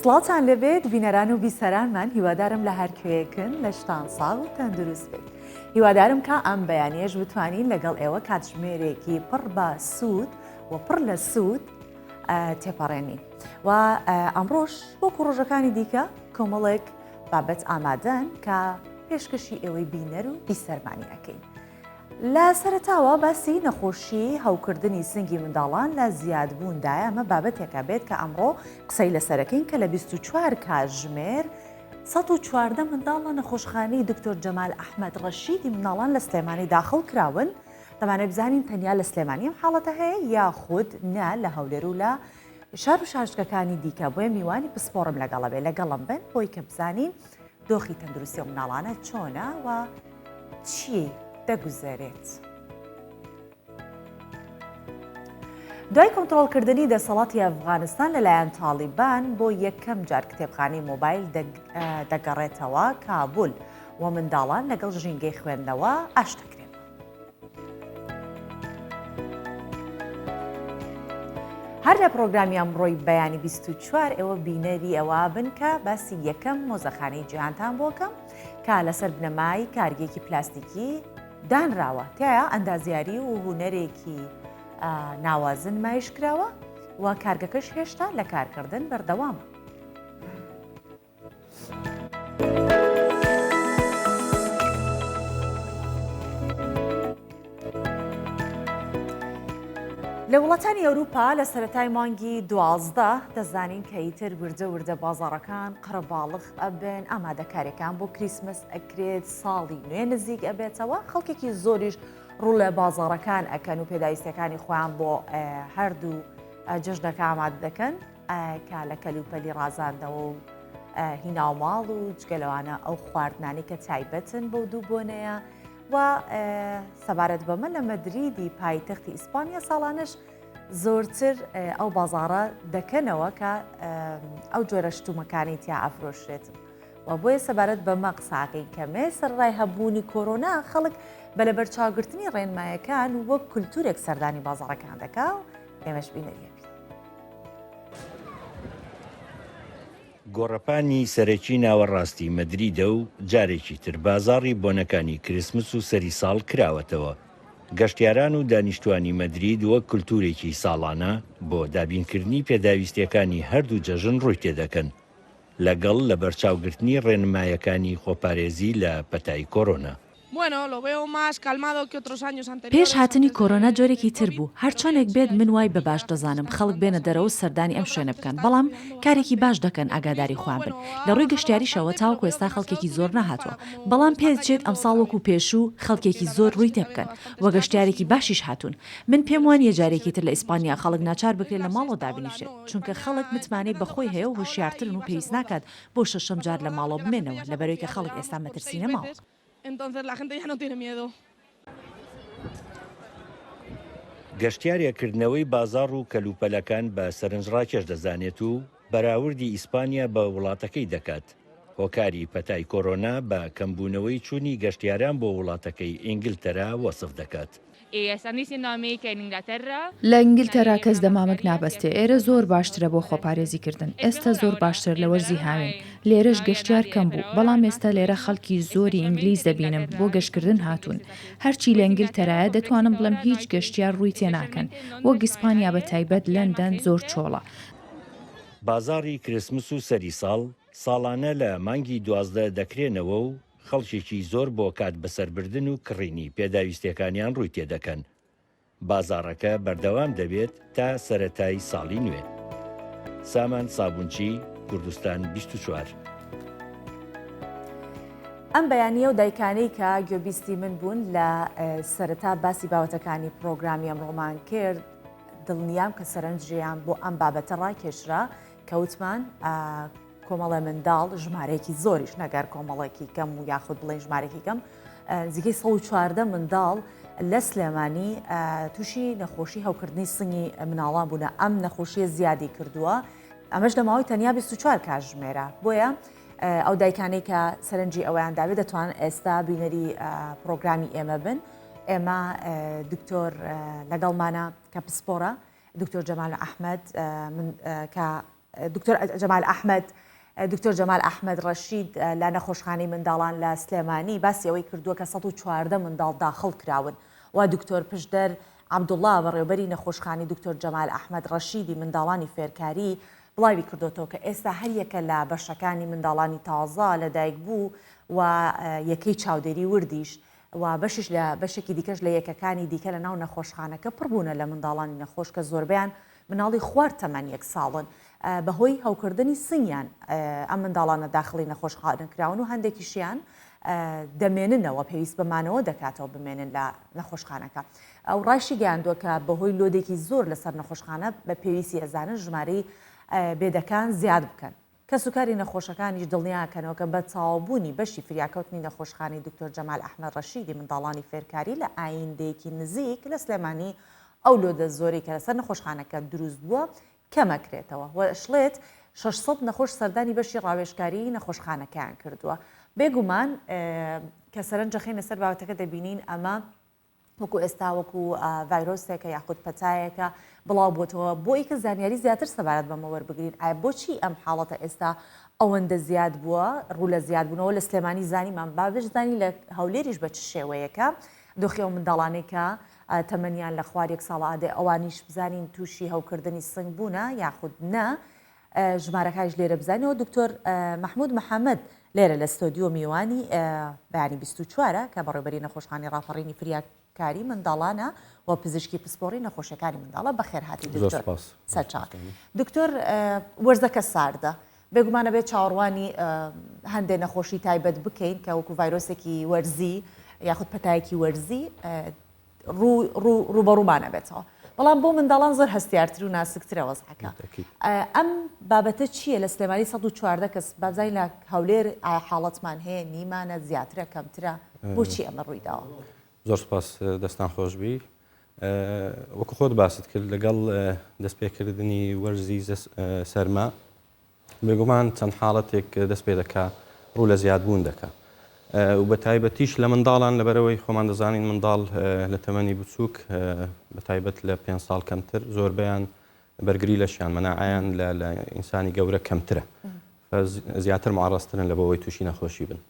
سڵاوتان لێبێت بینەران و بیسەرانمان هیوادارم لە هەر کوێیەکن لەشتان ساغ و تەندروست بێت هیوادارم کە ئەم بەیانیەش بتوانین لەگەڵ ئێوە کاتژمێرێکی پڕ بە سوود و پڕ لە سوود تێپەڕێنین و ئەمڕۆش وەکو ڕۆژەکانی دیکە کۆمەڵێک بابەت ئامادەن کە پێشکەشی ئێوەی بینەر و بیسەرمانی ئەەکەین. لە سەرەتاوە باسی نەخۆشی هەوکردنی سنگی منداڵان لە زیادبووندایە، ئەمە بابەتێکە بێت کە ئەمڕۆ قسەی لەسەرەکەین کە لە 24 کاتژمێر 114 منداڵ لە نەخۆشخانەی دکتۆر جەمال ئەحمەد ڕەشیدی منداڵان لە سلێمانی داخڵ کراون، دەمانەوێت بزانین تەنیا لە سلێمانی ئەم حاڵەتە هەیە یاخود نا لە هەولێر و لە شار و شارۆچکەکانی دیکە، بۆیە میوانی پسپۆڕم لەگەڵە بێ لەگەڵم بن بۆی کە بزانین دۆخی تەندروستی ئەو مناڵانە چۆنە و چی دەگوزەرێت. دوای کۆنترۆڵکردنی دەسەڵاتی ئەفغانستان لەلایەن تاڵیبان بۆ یەکەم جار کتێبخانەی مۆبایل دەگەڕێتەوە کابول و منداڵان لەگەڵ ژینگەی خوێندنەوە ئاش دەکرێن. هەر لە پرۆگرامی ئەمڕۆی بەیانی 24 ئێوە بینەری ئەوە بن کە باسی یەکەم مۆزەخانەی جیهانتان بۆکەم کە لەسەر بنەمای کارگێکی پلاستیکی دانراوە تایە ئەندازیاری و هوەرێکی ناوازن مایش کراوە و کارگەکەش هێشتا لە کارکردن بەردەوامە. لە وڵاتانی ئەوروپا لە سەتای مانگی 12 دەزانین کە ئیتر وردە وردە بازاڕەکان قەرەباڵغ ئەبن ئامادەکاریەکان بۆ کریسمس ئەکرێت ساڵی نوێ نزیک ئەبێتەوە خەڵکێکی زۆریش ڕوو لە بازاڕەکان ئەکەن و پێداویستەکانی خۆیان بۆ هەردوو جەژنەکە ئامادە دەکەن کە لە کەلوپەلی ڕازاندنەوە و هی ناوماڵ و جگە لەوانە ئەو خواردنانی کە تایبەتن بەو دوو بۆنەیە و سەبارەت بەمە لە مەدریدی پایتەختی ئیسپانیا ساڵانش زۆرتر ئەو بازاڕە دەکەنەوە کە ئەو جۆرە شتومەکانی تیا ئەفرۆشرێت. و بۆیە سەبارەت بەمە قساکەین کەمێ سەرڕای هەبوونی کۆرۆنا خەڵک بە لەبەرچاوگرتنی ڕێنمایەکان وەک کولتورێک سەردانی بازاڕەکان دەکا و ئێمەش بینەریە بین. گۆڕەپانی سەرەکی ناوەڕاستی مەدریدە و جارێکی تر بازاڕی بۆنەکانی کریسمس و سەری ساڵ کراوەتەوە. گەشتیاران و دانیشتوانی مەدرید وەک کولتوورێکی ساڵانە بۆ دابینکردنی پێداویستییەکانی هەردوو جەژن ڕووی تێدەکەن لەگەڵ لەبەرچاوگرتنی ڕێنمایەکانی خۆپارێزی لە پەتای کۆرۆنا. پێش هاتنی کۆرۆنا جۆرێکی تر بوو، هەرچۆنێک بێت من وای بە باش دەزانم خەڵک بێنە دەرەوە و سەردانی ئەم شوێنە بکەن، بەڵام کارێکی باش دەکەن ئاگاداری خۆیان بن. لە ڕووی گەشتیاریشەوە تاوەکو ئێستا خەڵکێکی زۆر نەهاتووە، بەڵام پێدەچێت ئەمساڵ وەکو پێشوو خەڵکێکی زۆر ڕووی تێبکەن و گەشتیارێکی باشیش هاتوون. من پێم وانییە جارێکی تر لە ئیسپانیا خەڵک ناچار بکرێت لە ماڵەوە دابنیشێت، چونکە خەڵک متمانەی بەخۆی هەیە و هۆشیارترن و پێویست ناکات بۆ شەشەم جار لە ماڵەوە بمێنەوە لەبەرئەوەی کە خەڵک ئێستا مەترسی نەماوە. گەشتیارێک کردنەوەی بازاڕ و کەلوپەلەکان بە سەرنجڕاکێش دەزانێت و بەراوردی ئیسپانیا بە وڵاتەکەی دەکات، هۆکاری پەتای کۆرۆنا بە کەمبوونەوەی چوونی گەشتیاران بۆ وڵاتەکەی ئینگلتەرا وەسف دەکات. لە ئینگلتەرا کەس دەمامک نابەستێ، ئێرە زۆر باشترە بۆ خۆپارێزی کردن، ئێستا زۆر باشترە لە وەرزی هاوین، لێرەش گەشتیار کەم بوو، بەڵام ئێستا لێرە خەڵکی زۆری ئینگلیز دەبینم بۆ گەشتکردن هاتوون، هەرچی لە ئینگلتەرایە دەتوانم بڵێم هیچ گەشتیار ڕووی تێناکەن، وەک ئیسپانیا بە تایبەت لەندەن زۆر چۆڵە. بازاڕی کریسمس و سەری ساڵ، ساڵانە لە مانگی 12 دەکرێنەوە و خەڵکێکی زۆر بۆ کات بەسەربردن و کڕینی پێداویستیەکانیان ڕووی تێدەکەن. بازاڕەکە بەردەوام دەبێت تا سەرەتای ساڵی نوێ. سامان سابونچی، کوردستان 24. ئەم بەیانییە و دایکانەی کە گوێبیستی من بوون لە سەرەتا باسی باوەتەکانی پرۆگرامی ئەمڕۆمان کرد، دڵنیام کە سەرنجیان بۆ ئەم بابەتە ڕاکێشرا کە وتمان کۆمەڵێ منداڵ ژمارەیەکی زۆریش نەگەر کۆمەڵێکی کەم و یاخود بڵێن ژمارێکی کەم نزیکەی 114 منداڵ لە سلێمانی تووشی نەخۆشی هەوکردنی سنگی مناڵان بوونە ئەم نەخۆشیە زیادی کردووە ئەمەش لە ماوەی تەنیا 24 کاتژمێرە بۆیە ئەو دایکانەی کە سەرنجی ئەویان داوێت دەتوان ئێستا بینەری پرۆگرامی ئێمە بن ئێمە دکتۆر لەگەڵمانە کە پسپۆرە دکتۆر جەمال ئەحمد من کە. دکتۆر جەمال ئەحمەد دکتۆر جەمال ئەحمەد ڕەشید لە نەخۆشخانەی منداڵان لە سلێمانی باسی ئەوەی کردووە کە 114 منداڵ داخڵ کراون و دکتۆر پشدەر عەبدوڵا بەڕێوبەری نەخۆشخانەی دکتۆر جەمال ئەحمەد ڕەشیدی منداڵانی فێرکاری بڵاوی کردۆتەوە کە ئێستا هەریەکە لە بەشەکانی منداڵانی تازە لەدایکبوو و یەکەی چاودێری وردیش و بەشیش لە بەشێکی دیکەش لە یەکەکانی دیکە لە ناو نەخۆشخانەکە پڕ بوونە لە منداڵانی نەخۆش کە زۆربەیان مناڵی خوار تەمەن یەک ساڵن بەهۆی هەوکردنی سنگیان ئەم منداڵانە داخڵی نەخۆشخانە کراون و هەندێکیشیان دەمێننەوە پێویست بە مانەوە دەکاتەوە بمێنن لە نەخۆشخانەکە. ئەو ڕایشی گەیاندووە کە بەهۆی load ێکی زۆر لەسەر نەخۆشخانە بە پێویستی ئەزانن ژمارەی bed ەکان زیاد بکەن. کەسوکاری نەخۆشەکانیش دڵنیاکەنەوە کە بە تەواوبوونی بەشی فریاکەوتنی نەخۆشخانەی دکتۆر جەمال ئەحمەد ڕەشیدی منداڵانی فێرکاری لە ئایندەیەکی نزیک لە سلێمانی ئەو load ە زۆرەی کە لەسەر نەخۆشخانەکە دروست بووە کەمەکرێتەوە و دەشڵێت 600 نەخۆش سەردانی بەشی ڕاوێژکاریی نەخۆشخانەکەیان کردووە. بێگومان کە سەرنجەخەینە سەر بابەتەکە دەبینین ئەمە وەکو ئێستا وەکو ڤایرۆسێکە یاخود پەتایەکە بڵاو بۆتەوە بۆ ئیکە زانیاری زیاتر سەبارەت بەمە وەربگرین ئایا بۆچی ئەم حاڵەتە ئێستا ئەوەندە زیاد بووە ڕوو لە زیاد بوونەوە لە سلێمانی زانیمان با بشزانین لە هەولێریش بە چ شێوەیەکە دۆخی ئەو منداڵانەی کە تەمەنیان لە خوار یەک ساڵە ئادێ ئەوانیش بزانین تووشی هەوکردنی سنگ بوونە یاخود نا ژمارەکانیش لێرە بزانینەوە دکتۆر مەحمود محەممەد لێرە لە ستۆدیۆ میوانی بەیانی 24 کە بەڕێوبەری نەخۆشخانەی ڕاپەڕینی فریاکاری منداڵانە و پزیشکی پسپۆڕی نەخۆشیەکانی منداڵە بەخێرهاتی دکتۆر سەرچاو دکتۆر وەرزەکە ساردە بێگومان ئەبێت چاوەڕوانی هەندێک نەخۆشی تایبەت بکەین کە وەکو ڤایرۆسێکی وەرزی یاخود پەتایەکی وەرزی ڕووبەڕوومان ئەبێتەوە بەڵام بۆ منداڵان زۆر هەستیارتر و ناسکترە وەزعەکە ئەم بابەتە چییە لە سلێمانی 114 کەس بابزانین لە هەولێر ئایا حاڵەتمان هەیە نیمانە زیاترە کەمترە بۆچی ئەمە ڕوویداوە؟ زۆر سپاس دەستان خۆشبی وەکو خۆت باست کرد لەگەڵ دەستپێکردنی وەرزی سەرما بێگومان چەند حاڵەتێک دەست پێ دەکا ڕوو لە زیادبوون دەکا و بە تایبەتیش لە منداڵان لەبەرەوەی خۆمان دەزانین منداڵ لە تەمەنی بچووک بە تایبەت لە پێ ساڵ کەمتر زۆربیان بەرگری لەشیان مەناعیان لە ئینسانی گەورە کەمترە زیاتر معڕەزترن لە بۆەوەی تووشی نەخۆشی بن.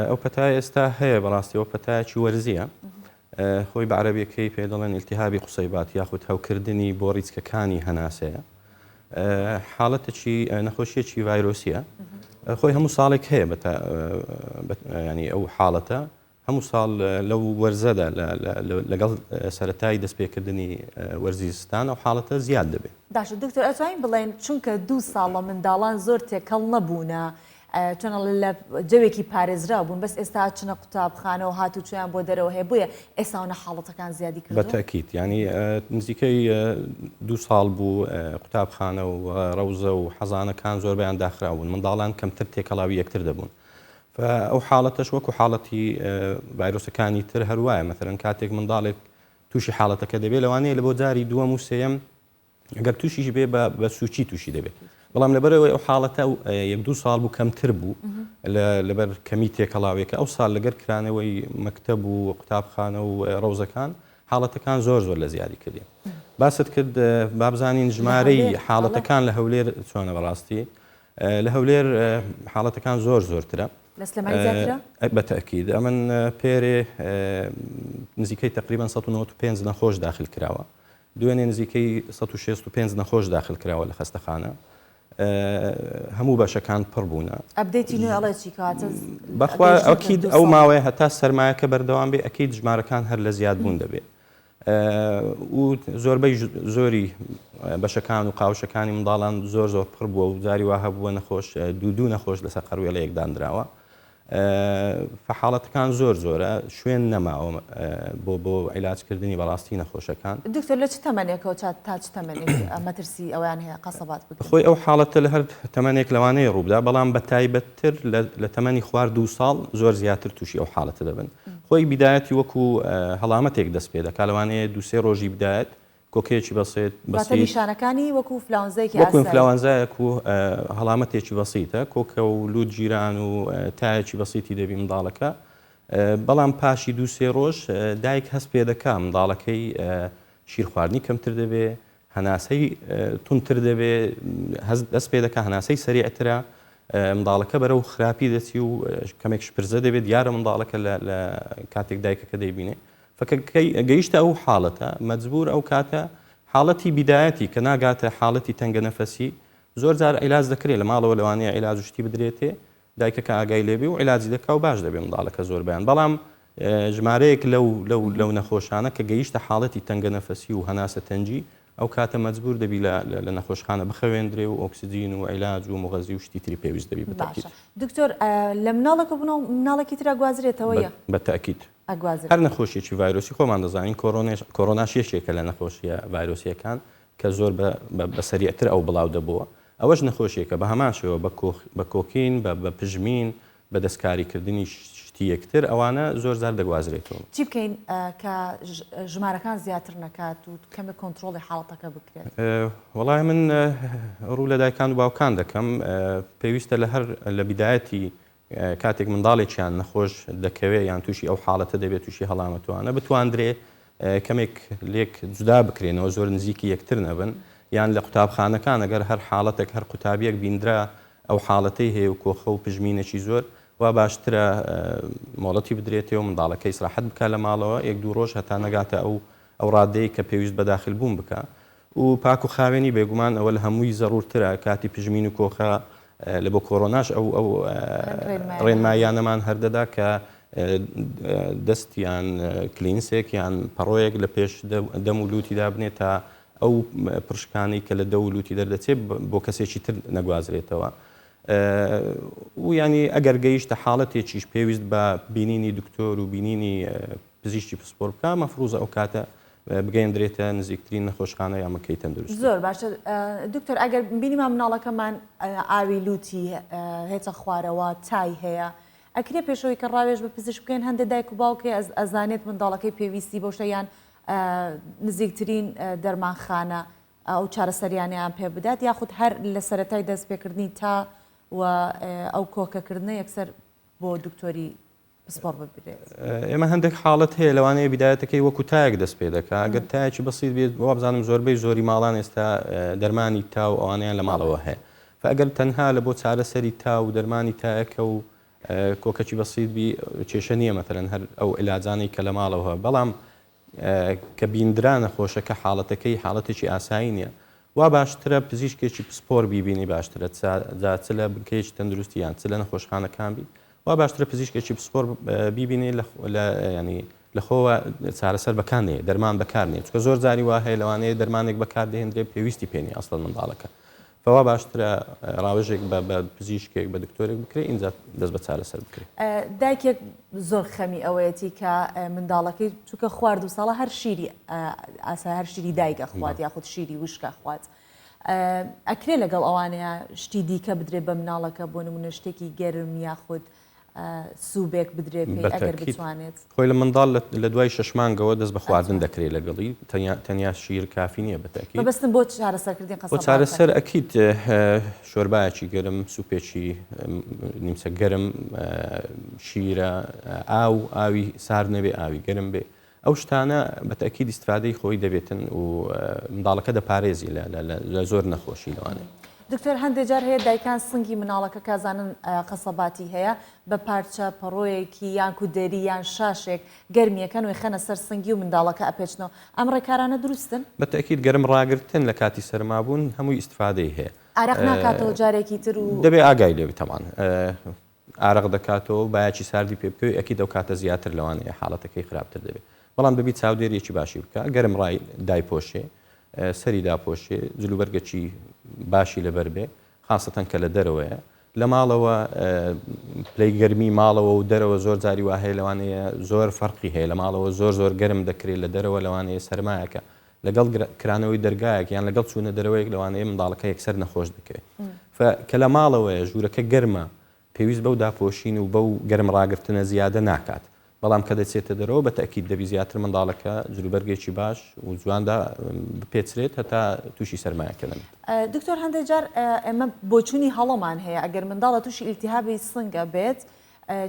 ئەو پەتای ئێستا هەیە بەڕاستی ئەو پەتایەکی وەرزیە خۆی بە عەرەبیەکەی پێ دەڵێن التهابی قصیبات یاخود هەوکردنی بۆ ڕیچکەکانی هەناسەیە حاڵەتێکی نەخۆشیەکی ڤایرۆسیە خۆی هەموو ساڵێک هەیە ینی ئەو حاڵەتە هەموو ساڵ لەو وەرزەدا لەگەڵ سەتای دەستپێکردنی وەرزی زستان ئەو حاڵەتە زیاد دەبێت. باشە دکتۆر ئەتوانین بڵێن چونکە دوو ساڵە منداڵان زۆر تێکەڵ نەبوونە چۆن ئەڵێ لە جەوێکی پارێزراو بوون بەس ئێستا ئەچنە قوتابخانە و هاتوچۆیان بۆ دەرەوە هەیە بۆیە ئێستا ئەونە حاڵەتەکان زیادی کردووە؟ بەتەکید یانی نزیکەی دوو ساڵ بوو قوتابخانە و ڕەوزە و حەزانەکان زۆربەیان داخراو بوون منداڵان کەمتر تێکەڵاوی یەکتر دەبوون ئەو حاڵەتەش وەکو حاڵەتی ڤایرۆسەکانی تر هەروایە مەسەلەن کاتێک منداڵێک تووشی حاڵەتەکە دەبێت لەوانەیە لە بۆ جاری دووەم و سێیەم ئەگەر تووشیش بێ بە سوچی تووشی دەبێت بەڵام لەبەرەوەی ئەو حاڵەتە یەک دوو ساڵ بوو کەمتر بوو لەبەر کەمی تێکەڵاوێکە ئەو ساڵ لەگەر کرانەوەی مەکتەب و قوتابخانە و ڕەوزەکان حاڵەتەکان زۆر زۆر لە زیادی کردی باست کرد بابزانین ژمارەی حاڵەتەکان لە هەولێر چۆنە بەڕاستی لە هەولێر حاڵەتەکان زۆر زۆرترە لە سلێمانی زیاترە؟ بە تەئکید ئەمن پێرێ نزیکەی تقریبا 195 نەخۆش داخل کراوە دوێنێ نزیکەی 165 نەخۆش داخل کراوە لە خەستەخانە هەموو بەشەکان پڕ بوونە. update ی نوێ ئەڵێ چی کەواتە بەخوا ئەکید ئەو ماوەیە هەتا سەرمایەکە بەردەوام بێ ئەکید ژمارەکان هەر لە زیاد بوون دەبێ و زۆربەی زۆری بەشەکان و قاوشەکانی منداڵان زۆر زۆر پڕ بووە و جاری وا هەبووە نەخۆش دوو دوو نەخۆش لەسەر قەروێڵەیەک دانراوە فحاڵەتەکان زۆر زۆرە شوێن نەماوە بۆ بۆ عیلاجکردنی بەڕاستی نەخۆشەکان. دکتۆر لە چ تەمەنێکەوە تا چ تەمەنێک مەترسی ئەوەیان هەیە قەسەبات بگرن؟ خۆی ئەو حاڵەتە لە هەر تەمەنێک لەوانەیە ڕووبدا بەڵام بە تایبەتتر لە تەمەنی خوار دوو ساڵ زۆر زیاتر تووشی ئەو حاڵەتە دەبن خۆی بیدایەتی وەکو هەڵامەتێک دەست پێ دەکا لەوانەیە دوو سێ ڕۆژی بدایەت کۆکەیەکی بەسێت واتە نیشانەکانی وەکو فلاوەنزایەکی وەکو ئینفلاوەنزایەک و هەڵامەتێکی بەسیتە کۆکە و لوت گیران و تایەکی بەسیتی دەبی منداڵەکە بەڵام پاشی دوو سێ ڕۆژ دایک هەست پێ دەکا منداڵەکەی شیر خواردنی کەمتر دەبێ. هەناسەی توندتر دەبێ، هەست دەست پێ دەکا، هەناسەی سەریعترە، منداڵەکە بەرەو خراپی دەچی و کەمێک شپرزە دەبێت، دیارە منداڵەکە لە کاتێک دایکەکە دەیبینێ. فکە گەیشتە ئەو حاڵەتە، مەجبور ئەو کاتە حاڵەتی بیدایەتی کە ناگاتە حاڵەتی تەنگە نەفەسی، زۆر جار عیلاج دەکرێت لە ماڵەوە لەوانەیە عیلاج و شتی بدرێتێ، دایکەکە ئاگای لێبێ و عیلاجی دەکا و باش دەبێ منداڵەکە زۆربەیان، بەڵام ژمارەیەک لەو لەو لەو نەخۆشانە کە گەیشتە حاڵەتی تەنگە نەفەسی و هەناسە تەنگی ئەو کاتە مەجبور دەبی لە لە نەخۆشخانە بخەوێندرێ و ئۆکسجین و عیلاج و موغەزی و شتی تری پێویست دەبی بە تەئکید. باشە دکتۆر لە مناڵێک و مناڵێکی تر ئەگوازرێتەوە یا؟ بە تەئکید. ئەگوازرێت. هەر نەخۆشیەکی ڤایرۆسی خۆمان دەزانین کۆرۆنێش کۆرۆناش یەکێکە لە نەخۆشیە ڤایرۆسیەکان کە زۆر بە بە سەریعتر ئەو بڵاو دەبۆوە ئەوەش نەخۆشیەکە بە هەمان شێوە بە بە کۆکین بە بە پژمین بە دەستکاری کردنی شتی یەکتر ئەوانە زۆر جار دەگوازرێتەوە. چی بکەین کە ژمارەکان زیاتر نەکات و کەمێک کۆنترۆڵی حاڵەتەکە بکرێت؟ وەڵای من ڕوو لە دایکان و باوکان دەکەم پێویستە لە هەر لە بیدایەتی کاتێک منداڵێکیان نەخۆش دەکەوێت یان تووشی ئەو حاڵەتە دەبێت تووشی هەڵامەتوانە بتواندرێ کەمێک لێک جودا بکرێنەوە زۆر نزیکی یەکتر نەبن یان لە قوتابخانەکان ئەگەر هەر حاڵەتێک هەر قوتابیەک بیندرا ئەو حاڵەتەی هەیە و کۆخە و پژمینێکی زۆر وا باشترە مۆڵەتی بدرێتێ و منداڵەکە ئیسراحەت بکا لە ماڵەوە یەک دوو ڕۆژ هەتا نەگاتە ئەو ئەو ڕادەی کە پێویست بە داخل بوون بکا و پاک و خاوێنی بێگومان ئەوە لە هەمووی زەڕوورترە کاتی پژمین و کۆخە لە بۆ کۆرۆناش ئەو ئەو ڕێنماییانەمان هەر دەدا کە دەست یان کلینسێک یان پەڕۆیەک لە پێش دەم و لوتی دابنێت تا ئەو پرشکانەی کە لە دەو و لوتی دەردەچێت بۆ کەسێکی تر نەگوازرێتەوە. و ینی ئەگەر گەیشتە حاڵەتێکیش پێویست بە بینینی دکتۆر و بینینی پزیشکی پسپۆر بکا مەفروزە ئەو کاتە بگەیەندرێتە نزیکترین نەخۆشخانە یا مەکەی تەندروستی. زۆر باشە دکتۆر ئەگەر بینیمان مناڵەکەمان ئاوی لوتی هێتە خوارەوە تای هەیە ئەکرێ پێشەوەی کە ڕاوێژ بە پزیشک بکەین هەندێک دایک و باوک هەیە ئەزانێت منداڵەکەی پێویستی بەو شتە یان نزیکترین دەرمانخانە ئەو چارەسەریانەیان پێ بدات یاخود هەر لە سەرەتای دەستپێکردنی تا و ئەو کۆکەکردنە یەکسەر بۆ دکتۆری پسپۆڕ ببرێت. ئێمە هەندێک حاڵەت هەیە لەوانەیە بیدایەتەکەی وەکو تایەک دەست پێ دەکا ئەگەر تایەکی بەسیط بێت وابزانم زۆربەی زۆری ماڵان ئێستا دەرمانی تا و ئەوانەیان لە ماڵەوە هەیە فئەگەر تەنها لە بۆ چارەسەری تا و دەرمانی تایەکە و کۆکەکی بەسیط بی کێشە نییە مەتەلەن هەر ئەو عیلاجانەی کە لە ماڵەوە بەڵام کە بیندرا نەخۆشەکە حاڵەتەکەی حاڵەتێکی ئاسایی نییە وا باشترە پزیشکێکی پسپۆر بیبینی باشترە جا چ لە بنکەیەکی تەندروستی یان چ لە نەخۆشخانەکان بی وا باشترە پزیشکێکی پسپۆر بیبینی لە ینی لە خۆوە چارەسەر بەکار نێ دەرمان بەکار نێ چونکە زۆر جاری وا هەیە لەوانەیە دەرمانێک بەکار دەهێندرێ پێویستی پێ نیە ئەسڵەن منداڵەکە فوا باشترە ڕاوێژێک بە بە پزیشکێک بە دکتۆرێک بکرێ ئینجا دەست بە چارەسەر بکرێ. دایکێک زۆر خەمی ئەوەیەتی کە منداڵەکەی چونکە خوارد و ساڵە هەر شیری ئاسا هەر شیری دایک ئەخوات یاخود شیری وشک ئەخوات ئەکرێ لەگەڵ ئەوانەیە شتی دیکە بدرێت بە مناڵەکە بۆ نمونە شتێکی گەرم یاخود سوبێک بدرێ پێی ئەگەر بتوانێت. خۆی لە منداڵ لە دوای شەش مانگەوە دەست بە خواردن دەکرێت لەگەڵی تەنیا شیر کافی نییە بە تەئکید. مەبەستم بۆ چارەسەرکردنی قەسەباتەکە. بۆ چارەسەر ئەکید شۆربایەکی گەرم، سوپێکی نیمچە گەرم، شیرە، ئاو، ئاوی سارد نەبێ ئاوی گەرم بێ. ئەو شتانە بە تەئکید ئیستفادەی خۆی دەبێتن و منداڵەکە دەپارێزی لە زۆر نەخۆشی لەوانەیە. دکتۆر هەندێ جار هەیە دایکان سنگی مناڵەکە کازانن قەسەباتی هەیە بە پارچە پەڕۆیەکی یان کو دەری یان شاشێک گەرمیەکەن و خەنە سەر سنگی و منداڵەکە ئەپێچنەوە ئەم ڕێکارانە دروستن؟ بە تەئکید گەرم ڕاگرتن لە کاتی سەرمابوون هەمووی ئیستفادەی هەیە. ئارەق ناکاتەوە جارێکی تر و. دەبێ ئاگای لێ بی تەبعەن ئارەق دەکاتەوە و بایەکی ساردی پێ بکەوێت ئەکید ئەو کاتە زیاتر لەوانەیە حاڵەتەکەی خراپتر دەبێت بەڵام دەبی چاودێریەکی باشی بکە گەرم ڕای دایپۆشێ سەری داپۆشێ جلوبەرگەکی باشی لەبەر بێ خاستەن کە لە دەرەوەیە لە ماڵەوە پلەی گەرمی ماڵەوە و دەرەوە زۆر جاری وا هەیە لەوانەیە زۆر فەرقی هەیە لە ماڵەوە زۆر زۆر گەرم دەکرێت لە دەرەوە لەوانەیە سەرمایەکە لەگەڵ کرانەوەی دەرگایەک یان لەگەڵ چوونە دەرەوەیەک لەوانەیە منداڵەکە یەکسەر نەخۆش بکەوێت. فە کە لە ماڵەوەیە ژوورەکە گەرمە پێویست بەو داپۆشین و بەو گەرم ڕاگرتنە زیادە ناکات. بەڵام کە دەچێتە دەرەوە بە تەئکید دەبی زیاتر منداڵەکە جلوبەرگێکی باش و جواندا بپێچرێت هەتا تووشی سەرمایەکە نەبێت. دکتۆر هەندێک جار ئێمە بۆچوونی هەڵەمان هەیە ئەگەر منداڵە تووشی ئیلتیهابی سنگ ئەبێت.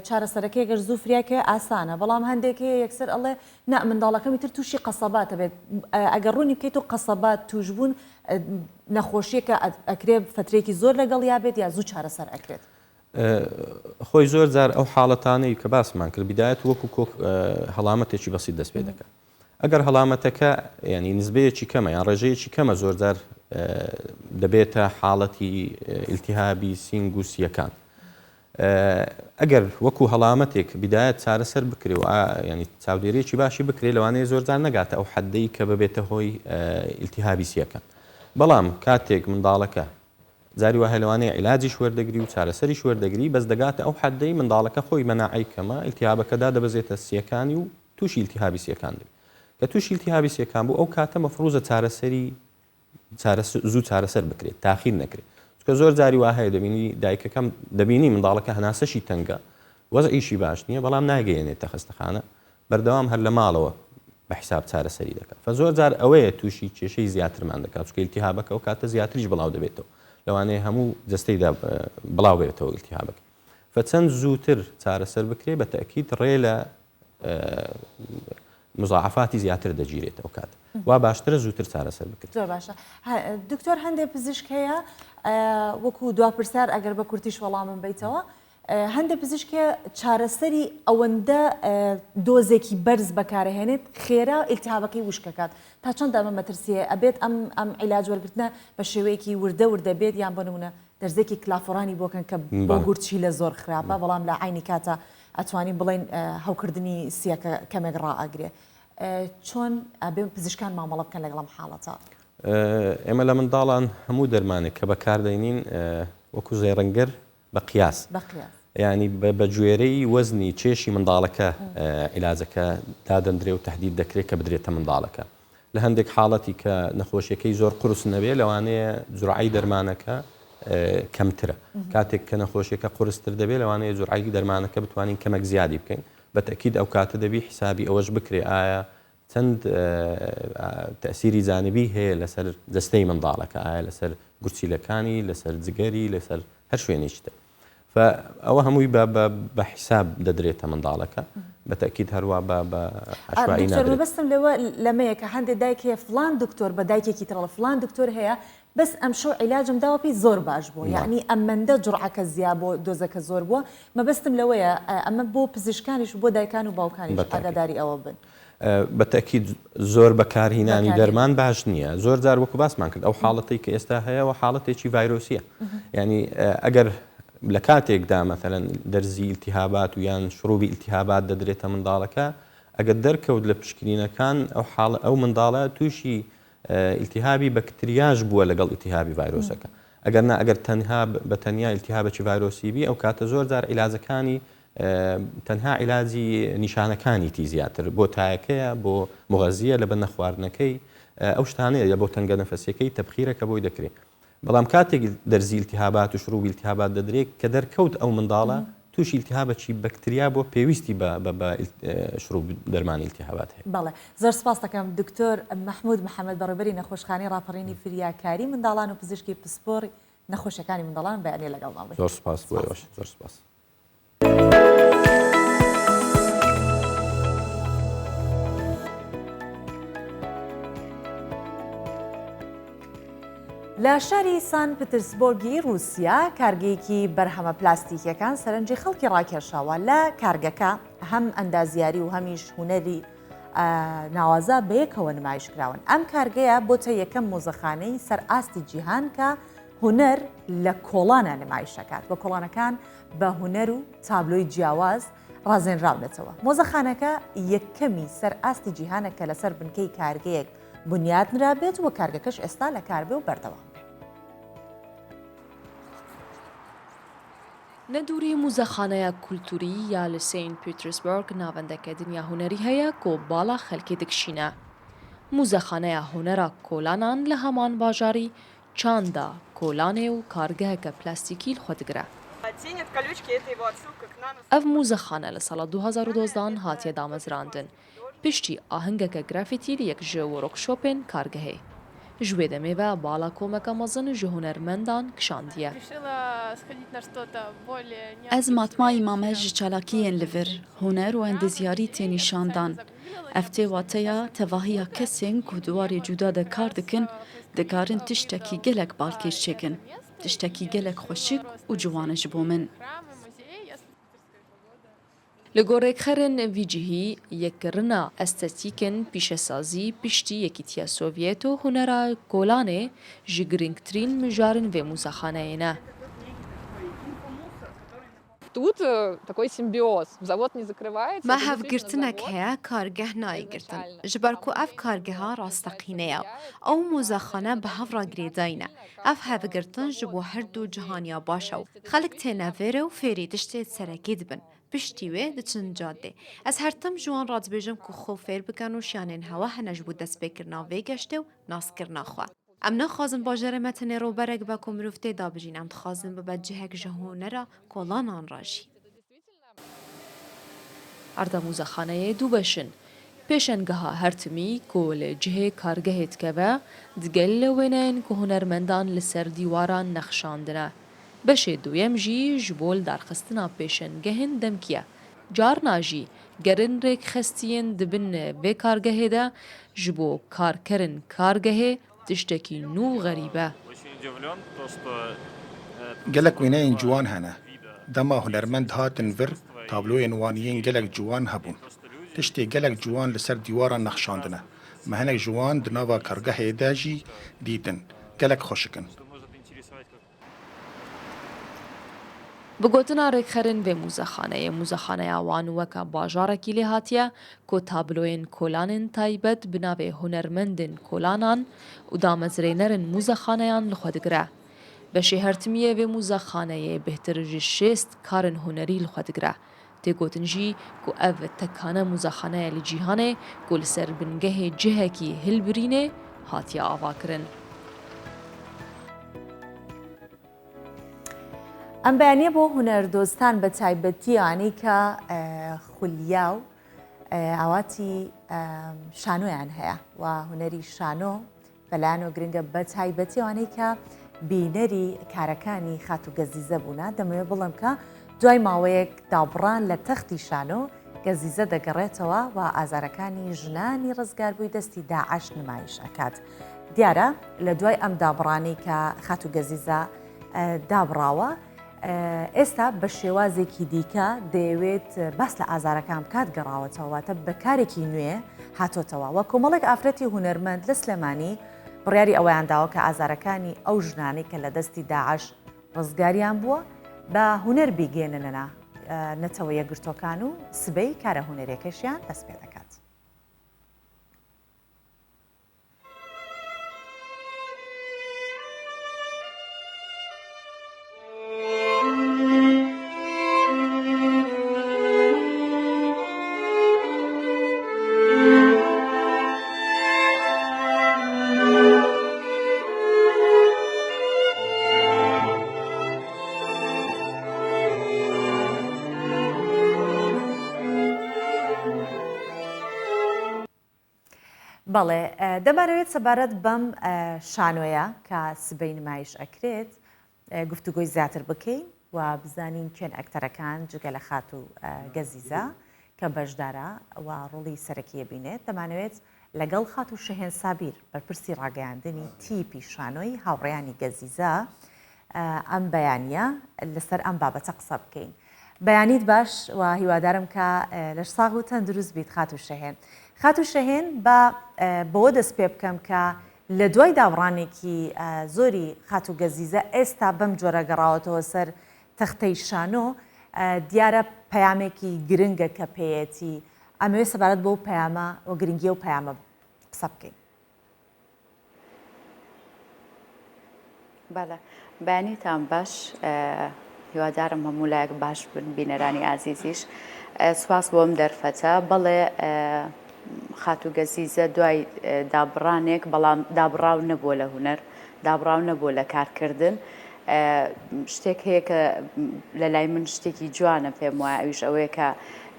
چارەسەرەکەی گەر زوو فریای کەوێ ئاسانە بەڵام هەندێک هەیە یەکسەر ئەڵێ نا منداڵەکەم ئیتر تووشی قەسەبات ئەبێت ئەگەر ڕوونی بکەیت و قەسەبات تووشبوون نەخۆشیەکە ئەکرێ فترێکی زۆر لەگەڵیا بێت یا زوو چارەسەر ئەکرێت؟ خۆی زۆر جار ئەو حاڵەتانەی کە باسمان کرد بیدایەت وەکو کۆک هەڵامەتێکی بەسیت دەست پێ دەکات ئەگەر هەڵامەتەکە ینی نسبەیەکی کەمە یان ڕێژەیەکی کەمە زۆرجار دەبێتە حاڵەتی ئیلتیهابی سینگ و سیەکان ئەگەر وەکو هەڵامەتێک بیدایەت چارەسەر بکرێ و ینی چاودێریەکی باشی بکرێ لەوانەیە زۆرجار نەگاتە ئەو حەدەی کە ببێتە هۆی ئیلتیهابی سیەکان بەڵام کاتێک منداڵەکە جاری وا هەیە لەوانەیە عیلاجیش وەردەگری و چارەسەریش وەردەگری بەس دەگاتە ئەو حەدەی منداڵەکە خۆی مەناعەی کەمە ئیلتیهابەکە دادەبەزێتە سیەکانی و تووشی ئیلتیهابی سیەکان دەبێت کە تووشی ئیلتیهابی سیەکان بوو ئەو کاتە مەفروزە چارەسەری زوو چارەسەر بکرێت تاخیر نەکرێت چونکە زۆر جاری وا هەیە دەبینی دایکەکەم دەبینی منداڵەکە هەناسەشی تەنگە وەزعیشی باش نییە بەڵام ناگەیەنێتە خەستەخانە بەردەوام هەر لە ماڵەوە بە حیساب چارەسەری دەکات فە زۆر جار ئەوەیە تووشی کێشەی زیاترمان دەکات چونکە ئیلتیهابەکە ئەو کاتە زیاتریش بڵاو دەبێتەوە لەوانەیە هەموو جەستەیدا بڵاو بێتەوە ئیلتیهابەکە فە چەند زووتر چارەسەر بکرێ بە تەئکید ڕێ لە مزاعفاتی زیاتر دەگیرێت ئەو کات وا باشترە زووتر چارەسەر بکرێت. زۆر باشە دکتۆر هەندێک پزیشک هەیە وەکو دوا پرسیار ئەگەر بە کورتیش وەڵامم بیتەوە هەندێک پزیشک هەیە چارەسەری ئەوەندە دۆزێکی بەرز بەکارهێنێت خێرا ئیلتیهابەکەی وشکەکات تا چەند ئەمە مەترسیە ئەبێت ئەم ئەم عیلاج وەرگرتنە بە شێوەیەکی وردە وردە بێت یان بۆ نمونە دەرزێکی کلافۆرانی بۆکەن کە بۆ گورچیلە زۆر خراپە بەڵام لە عینی کاتە ئەتوانین بڵێین هەوکردنی سیەکە کەمێک ڕائەگرێ چۆن ئەبێ پزیشکان مامەڵە بکەن لەگەڵ ئەم حاڵەتە؟ ئێمە لە منداڵان هەموو دەرمانێک کە بەکاردەینین وەکو زێڕنگر بە قیاس ینی بە گوێرەی وەزنی کێشی منداڵەکە عیلاجەکە دادەندرێ و تهدید دەکرێت کە بدرێتە منداڵەکە لە هەندێک حاڵەتی کە نەخۆشیەکەی زۆر قورس نەبێ لەوانەیە جورعەی دەرمانەکە کەمترە کاتێک کە نەخۆشیەکە قورستر دەبێت لەوانەیە جورعەی دەرمانەکە بتوانین کەمێک زیادی بکەین بە تەکید ئەو کاتە دەبی حیسابی ئەوەش بکرێ ئایا چەند تەسیری جانبی هەیە لەسەر جەستەی منداڵەکە ئایا لەسەر گورچیلەکانی لەسەر جگەری لەسەر هەر شوێنێکی تر فە ئەوە هەمووی بە بە بە حیساب دەدرێتە منداڵەکە بە تەئکید هەروا بە بە عەشوایی دکتۆر نادرێت. مەبەستم لەوە لەمەیە کە هەندێ دایک هەیە فڵان دکتۆر بە دایکێکی تر ئەڵێ فڵان دکتۆر هەیە بەس ئەمشەو عیلاجم داوە پێی زۆر باش بووە یەعنی ئەمەندە جوڕعەکە زیا بۆ دۆزەکە زۆر بووە مەبەستم لەوەیە ئەمە بۆ پزیشکانیش و بۆ دایکان و باوکانیش بە تەئکید. ئاگاداری ئەوە بن. بە تەئکید زۆر بەکارهینانی دەرمان باش نییە زۆر جار وەکو باسمان کرد ئەو حاڵەتەی کە ئێستا هەیە و حاڵەتێکی ڤایرۆسیە ینی ئەگەر لە کاتێکدا مەثلەن دەرزی ئیلتیهابات و یان شروبی ئیلتیهابات دەدرێتە منداڵەکە ئەگەر دەرکەوت لە پشکنینەکان ئەو حاڵ ئەو منداڵە تووشی ئیلتیهابی بەکتریاش بووە لەگەڵ ئیلتیهابی ڤایرۆسەکە ئەگەر نا ئەگەر تەنها بە تەنیا ئیلتیهابێکی ڤایرۆسی بی ئەو کاتە زۆر جار عیلاجەکانی تەنها عیلاجی نیشانەکانیتی زیاتر بۆ تایەکەیە بۆ مغەزیە لە بە نەخواردنەکەی ئەو شتانەیە یا بۆ تەنگە نەفەسیەکەی تەبخیرە کە بۆی دەکرێت بەڵام کاتێک دەرزی التهابات و شروبی التهابات دەدرێت کە دەرکەوت ئەو منداڵە تووشی التهابەکی بەکتریا بۆ پێویستی بە بە شروب دەرمانی التهابات هەیە. بەڵێ زۆر سپاس دەکەم دکتۆر مەحمود محەمەد بەڕێوبەری نەخۆشخانەی ڕاپەڕینی فریاکاری منداڵان و پزیشکی پسپۆڕی نەخۆشیەکانی منداڵان بەیانیە لەگەڵمان بووی. زۆر سپاس بۆ ئێوەش زۆر سپاس. لە شاری سان پترسبۆرگی ڕووسیا کارگەیەکی بەرهەمە پلاستیکیەکان سەرنجی خەڵکی ڕاکێشاوە لە کارگەکە هەم ئەندازیاری و هەمیش هونەری ناوازە بەیەکەوە نمایش کراون ئەم کارگەیە بۆتە یەکەم مۆزەخانەی سەر ئاستی جیهان کە هونەر لە کۆڵانە نمایشەکات بە کۆڵانەکان بە هونەر و تابلۆی جیاواز ڕازێنراونەتەوە. مۆزەخانەکە یەکەمی سەر ئاستی جیهانە کە لەسەر بنکەی کارگەیەک بنیات نرابێت و کارگەکەش ئێستا لە کار بێ و بەردەوام بێ. لە دووری موزەخانەیا کولتووری یا لە سەینت پیترسبۆرگ ناڤەندەکە دنیا هونەری هەیە کۆ باڵا خەلکێ دکشینە. موزەخانەیا هونەرا کۆلانان لە هەمان باژاری چاندا کۆلانێ و کارگەهەکە پلاستیکی لە خwe دگرە. ئەڤ موزەخانە لە ساڵا 2012 ان هاتیە دامەزراندن، پشتی ئاهەنگەکە گرافیتی لە یەک ژ وۆرکشۆپێن کارگەهێ. Ji wê demê ve bala komeke mezin ji hunermendan kişandiye. Ez matmayî mame ji çalakiyên li vir, huner û endezyarî tê nîşandan. Ev tê wateya tevahiya kesên ku di warê cuda de kar dikin dikarin tiştekî gelek balkêş çêkin. Tiştekî gelek xweşik û ciwan e ji bo min. Li gor rêkxerên vî cihî, yekkirina estetîkên pîşesazî piştî Yekîtiya Sovyet û hunera kolanê ji girîngtirîn mijarên vê muzexaneyê ne. Me hevgirtinek heye, kargeh nayê girtin. Ji ber ku ev kargeha rasteqîne ye û ew muzexane bi hev re girêdayî ne. Ev hevgirtin ji bo her du cihaniya baş e û Xelk têne vêre û fêrî tiştê serekî dibin. Piştî wê diçin cadê. Ez her tim ji wan re dibêjim ku xwe fêr bikin û şiyanên hewa hene ji bo destpêkirina vê geştê û naskirina xwe. Em naxwazin bajarê me tenê roberek be ku mirov tê de bijîn, em dixwazin bibe cihek ji hunera kolanan re jî. Erda muzexaneyê du beş in. Pêşengeha her timî ku li cihê kargehê dikeve, digel wêneyên ku hunermendan li ser dîwaran nexşandine. Beşê duyem jî ji bo lidarxistina pêşengehên demkî ye. Carna jî gerên rêkxestiyên di bin vê kargehê de ji bo karkerên kargehê tiştekî nû û xerîb e. Gelek wêneyên ciwan hene. Dema hunermend hatin vir tabloyên wan yên gelek ciwan hebûn. Tiştê gelek ciwan li ser dîwaran nexşandine. Me hinek ji wan di nava kargehê de jî dîtin. Gelek xweşik in. Bi gotina rêkxerên vê muzexaneyê, muzexaneya wan weke bajarekî lê hatiye ku tabloyên kolanên taybet bi navê hunermendên kolanan û damezrênerên muzexaneyan li xwe digire. Beşê hertimiyê vê muzexaneyê bêhtir ji 60 karên hunerî li xwe digire. Tê gotin jî ku ev tekane muzexane ye li cîhanê ku li ser bingehê cihekî hilbirînê hatiye avakirin. Em beyaniyê bo hunerdostan bi taybetî anî ka xulya û ئاواتی شانۆیان هەیە و هونەری شانۆ بەلایانەوە گرنگە بە تایبەتی ئەوانەی کە بینەری کارەکانی خاتوو گەزیزە بوونە دەمەوێت بڵێم کە دوای ماوەیەک دابڕان لە تەختی شانۆ گەزیزە دەگەڕێتەوە و ئازارەکانی ژنانی ڕزگاربووی دەستی داعش نمایش ئەکات دیارە لە دوای ئەم دابڕانی کە خاتوو گەزیزە دابڕاوە ئێستا بە شێوازێکی دیکە دەیەوێت باس لە ئازارەکان بکات گەڕاوەتەوە واتە بە کارێکی نوێ هاتۆتەوە و کۆمەڵێک ئافرەتی هونەرمەند لە سلێمانی بڕیاری ئەوەیان داوە کە ئازارەکانی ئەو ژنانەی کە لە دەستی داعش ڕزگاریان بووە بە هونەر بیگەێننە نەتەوە یەکگرتووەکان و سبەی کارە هونەریەکەشیان دەست پێ دەکات. بەڵێ دەمانەوێت سەبارەت بەم شانۆیە کە سبەی نمایش ئەکرێت گفتوگۆی زیاتر بکەین و بزانین کێن ئەکتەرەکان جگە لە خاتوو گەزیزە کە بەشدارە و ڕۆڵی سەرەکیە بینێت دەمانەوێت لەگەڵ خاتوو شەهێن سابیر بەرپرسی ڕاگەیاندنی تیپی شانۆی هاوڕێیانی گەزیزە ئەم بەیانیە لەسەر ئەم بابەتە قسە بکەین. بەیانیت باش و هیوادارم کە لەش ساغ و تەندروست بیت خاتوو شەهێن. خاتوو شەهێن با بەوە دەست پێ بکەم کە لە دوای دابڕانێکی زۆری خاتوو گەزیزە ئێستا بەم جۆرە گەڕاوەتەوە سەر تەختەی شانۆ دیارە پەیامێکی گرنگە کە پێیەتی ئەمەوێ سەبارەت بەو پەیامە و گرنگی ئەو پەیامە قسە بکەین. بەڵێ بەیانیتان باش هیوادارم هەموو لایەک باش بن بینەرانی ئازیزیش سوپاس بۆم دەرفەتە بەڵێ خاتوو گەزیزە دوای دابڕانێک بەڵام دابڕاو نەبووە لە هونەر دابڕاو نەبووە لە کارکردن شتێک هەیە کە لە لای من شتێکی جوانە پێم وایە ئەویش ئەوەیە کە.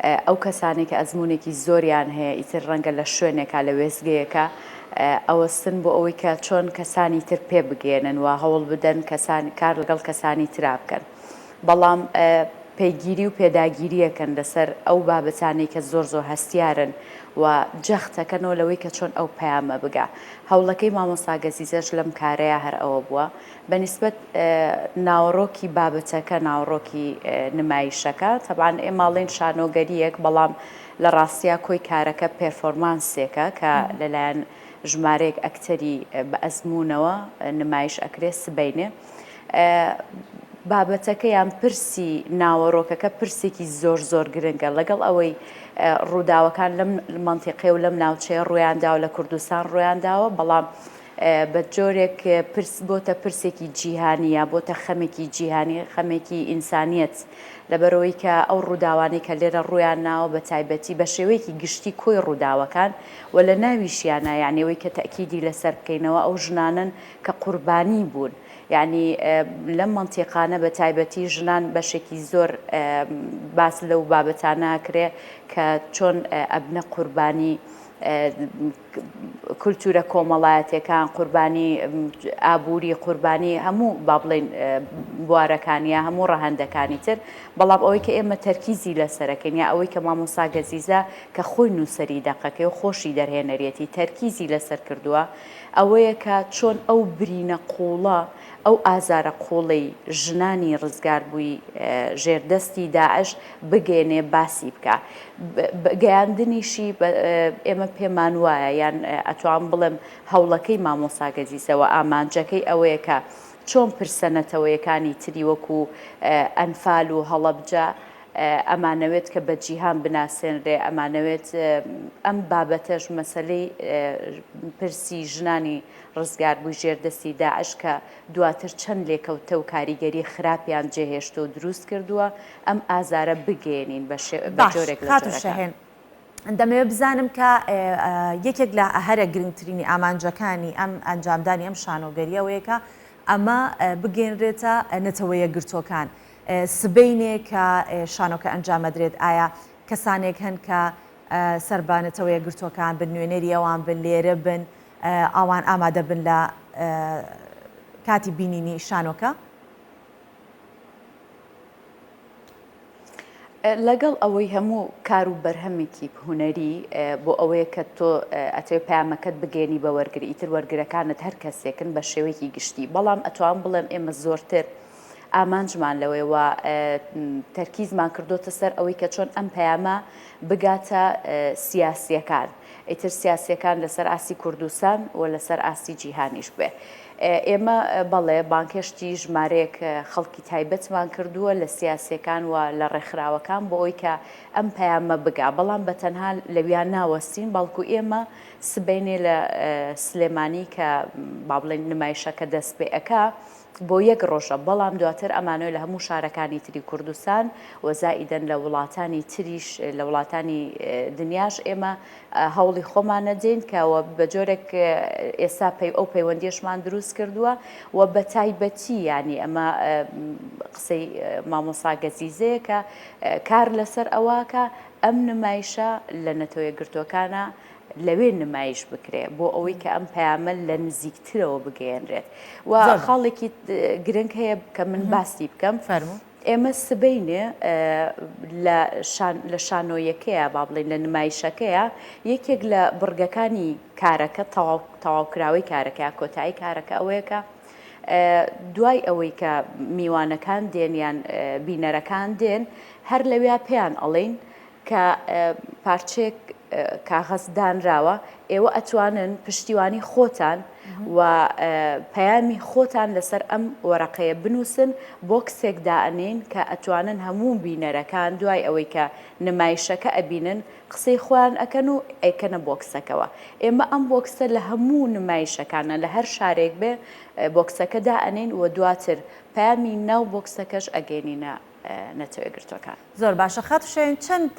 ئەو کەسانەی کە ئەزموونێکی زۆریان هەیە ئیتر ڕەنگە لە شوێنێکا لە وێستگەیەکا ئەوەستن بۆ ئەوەی کە چۆن کەسانی تر پێ بگەیەنن و هەوڵ بدەن کەسان کار لەگەڵ کەسانی ترا بکەن بەڵام پەیگیری و پێداگیریەکەن لەسەر ئەو بابەتانەی کە زۆر زۆر هەستیارن و جەختەکەنەوە لەوەی کە چۆن ئەو پەیامە بگا هەوڵەکەی مامۆستا گەزیزەش لەم کارەیە هەر ئەوە بووە بە نیسبەت ناوەڕۆکی بابەتەکە، ناوەڕۆکی نمایشەکە، تەبعەن ئێمە ئەڵێین شانۆگەرییەک، بەڵام لە ڕاستیا کۆی کارەکە پێرفۆرمانسێکە کە لەلایەن ژمارەیەک ئەکتەری بە ئەزموونەوە نمایش ئەکرێ سبەینێ. بابەتەکە یان پرسی ناوەڕۆکەکە پرسێکی زۆر زۆر گرنگە لەگەڵ ئەوەی ڕووداوەکان لەم مەنتیقەیە و لەم ناوچەیە ڕوویان داوە لە کوردستان ڕوویان داوە بەڵام بە جۆرێک پرس بۆتە پرسێکی جیهانی یا بۆتە خەمێکی جیهانی، خەمێکی ئینسانیەت، لەبەرئەوەی کە ئەو ڕووداوانەی کە لێرە ڕوویان ناوە بە تایبەتی بە شێوەیەکی گشتی کۆی ڕووداوەکان و لە ناویشیانا یانی ئەوەی کە تەئکیدی لەسەر بکەینەوە ئەو ژنانەن کە قوربانی بوون یانی لەم مەنتیقانە بە تایبەتی ژنان بەشێکی زۆر باس لەو بابەتانە ئەکرێ کە چۆن ئەبنە قوربانی کولتوورە کۆمەڵایەتیەکان، قوربانی ئابووری، قوربانی هەموو با بڵێین بوارەکان یا هەموو ڕەهەندەکانی تر، بەڵام ئەوەی کە ئێمە تەرکیزی لەسەرەکەین یا ئەوەی کە مامۆستا گەزیزە کە خۆی نووسەری دەقەکەی و خۆشی دەرهێنەریەتی تەرکیزی لەسەر کردووە ئەوەیە کە چۆن ئەو برینە قووڵە ئەو ئازارە قووڵەی ژنانی ڕزگاربووی ژێر دەستی داعش بگەیەنێ باسی بکا گەیاندنیشی ئێمە پێمان وایە یان ئەتوانم بڵێم هەوڵەکەی مامۆستا گەزیزە و ئامانجەکەی ئەوەیە کە چۆن پرسە نەتەوەیەکانی تری وەکو ئەنفال و هەڵەبجە ئەمانەوێت کە بە جیهان بناسێنرێ ئەمانەوێت ئەم بابەتەش مەسەلەی پرسی ژنانی ڕزگاربووی ژێر دەستی داعش کە دواتر چەند لێکەوتە و کاریگەری خراپیان جێهێشتوە و دروست کردووە، ئەم ئازارە بگەیەنین بە بە باش جۆرێک لە خاتوو جۆرەکان. شەهێن دەمەوێت بزانم کە یەکێک لە هەرە گرنگترینی ئامانجەکانی ئەم ئەنجامدانی ئەم شانۆگەرییە ئەوەیە کە ئەمە بگەیەنرێتە نەتەوە یەکگرتووەکان سبەینێ کە شانۆکە ئەنجامەدرێت ئایا کەسانێک هەن کە سەر بە نەتەوە یەکگرتووەکان بن نوێنەری ئەوان بن لێرە بن ئەوان ئامادە بن لە کاتی بینینی شانۆکە؟ لەگەڵ ئەوەی هەموو کار و بەرهەمێکی هونەری بۆ ئەوەیە کە تۆ ئەتەوێ پەیامەکەت بگەیەنی بە وەرگر ئیتر وەرگرەکانت هەر کەسێکن بە شێوەیەکی گشتی بەڵام ئەتوانم بڵێم ئێمە زۆرتر ئامانجمان لەوەیە و تەرکیزمان کردۆتە سەر ئەوەی کە چۆن ئەم پەیامە بگاتە سیاسیەکان ئیتر سیاسیەکان لەسەر ئاستی کوردستان و لەسەر ئاستی جیهانیش بێ. ئێمە بەڵێ بانگهێشتی ژمارەیەک خەڵکی تایبەتمان کردووە لە سیاسیەکان و لە ڕێکخراوەکان بۆ ئەوەی کە ئەم پەیامە بگا، بەڵام بە تەنها لەویا ناوەستین، بەڵکو ئێمە سبەینێ لە سلێمانی کە با بڵێین نمایشەکە دەست پێ ئەکا بۆ یەک ڕۆژە، بەڵام دواتر ئەمانەوێ لە هەموو شارەکانی تری کوردستان و زائیدەن لە وڵاتانی تریش لە وڵاتانی دنیاش ئێمە هەوڵی خۆمان ئەدەین کە و بە جۆرێک ئێستا پەی ئەو پەیوەندیەشمان دروست کردووە و بە تایبەتی یانی ئەمە قسەی مامۆسا گەزیزەیە کە کار لەسەر ئەوەکە ئەم نمایشە لە نەتەوە یەکگرتووەکانە لەوێ نمایش بکرێ بۆ ئەوەی کە ئەم پەیامە لە نزیکترەوە بگەیەنرێت و خاڵێکی گرنگ هەیە کە من باسی بکەم فەرموو. ئێمە سبەینێ لە شانۆیەکەیا با بڵێین لە نمایشەکەیا یەکێک لە بڕگەکانی کارەکە تەواوکراوەی کارەکە یا کۆتایی کارەکە ئەوەیە کە دوای ئەوەی کە میوانەکان دێن یان بینەرەکان دێن هەر لەویا پێیان ئەڵێین کە پارچەیەک کاغەز دانراوە ئێوە ئەتوانن پشتیوانی خۆتان و پەیامی خۆتان لەسەر ئەم وەرەقەیە بنووسن بۆکسێک دائەنێین کە ئەتوانن هەموو بینەرەکان دوای ئەوەی کە نمایشەکە ئەبینن قسەی خۆیان ئەکەن و ئەیکەنە بۆکسەکەوە ئێمە ئەم بۆکسە لە هەموو نمایشەکانە لە هەر شارێک بێ بۆکسەکە دائەنێین و دواتر پەیامی ناو بۆکسەکەش ئەگەینینە نەتەوەیەکگرتووەکان. زۆر باشە خاتوو شاهین چەند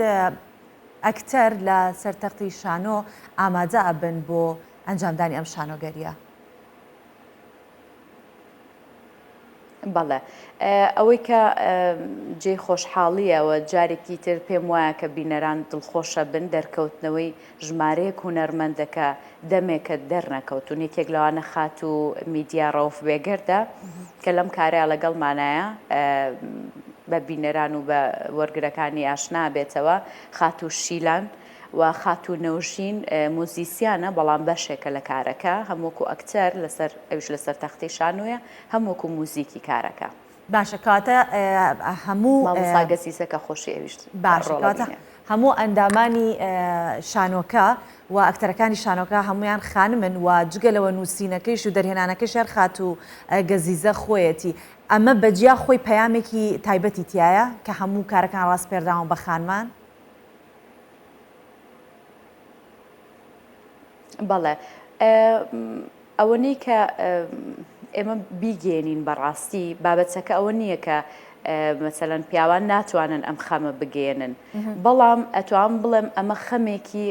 ئەکتەر لە سەر تەختی شانۆ ئامادە ئەبن بۆ ئەنجامدانی ئەم شانۆگەریە؟ بەڵێ. ئەوەی کە جێی خۆشحاڵییە و جارێکی تر پێم وایە کە بینەران دڵخۆشە بن، دەرکەوتنەوەی ژمارەیەک هونەرمەندە کە دەمێکە دەرنەکەوتوون، یەکێک لەوانە خاتوو میدیا ڕەوف بێگەردە کە لەم کارەیا لەگەڵمانایە بە بینەران و بە وەرگرەکانی ئاشنا بێتەوە، خاتوو شیلان و خاتوو نەوژین موزیسیانە بەڵام بەشێکە لە کارەکە هەم وەکو ئەکتەر لەسەر ئەویش لەسەر تەختەی شانۆیە هەم وەکو موزیکی کارەکە. باشە کەواتە هەموو. مامۆستا گەزیزە کە خۆشی ئەویش باشە کەواتە هەموو ئەندامانی شانۆکە و ئەکتەرەکانی شانۆکە هەمویان خانمن و جگە لەوە نووسینەکەیش و دەرهێنانەکەیش هەر خاتوو گەزیزە خۆیەتی ئەمە بەجیا خۆی پەیامێکی تایبەتی تایە کە هەموو کارەکان ڕاسپێردراون بە خانمان؟ بەڵێ ئەوەنەی کە ئێمە بیگەێنین بەڕاستی بابەتەکە ئەوە نییە کە مەسەلەن پیاوان ناتوانن ئەم خەمە بگەێنن بەڵام ئەتوان بڵێم ئەمە خەمێکی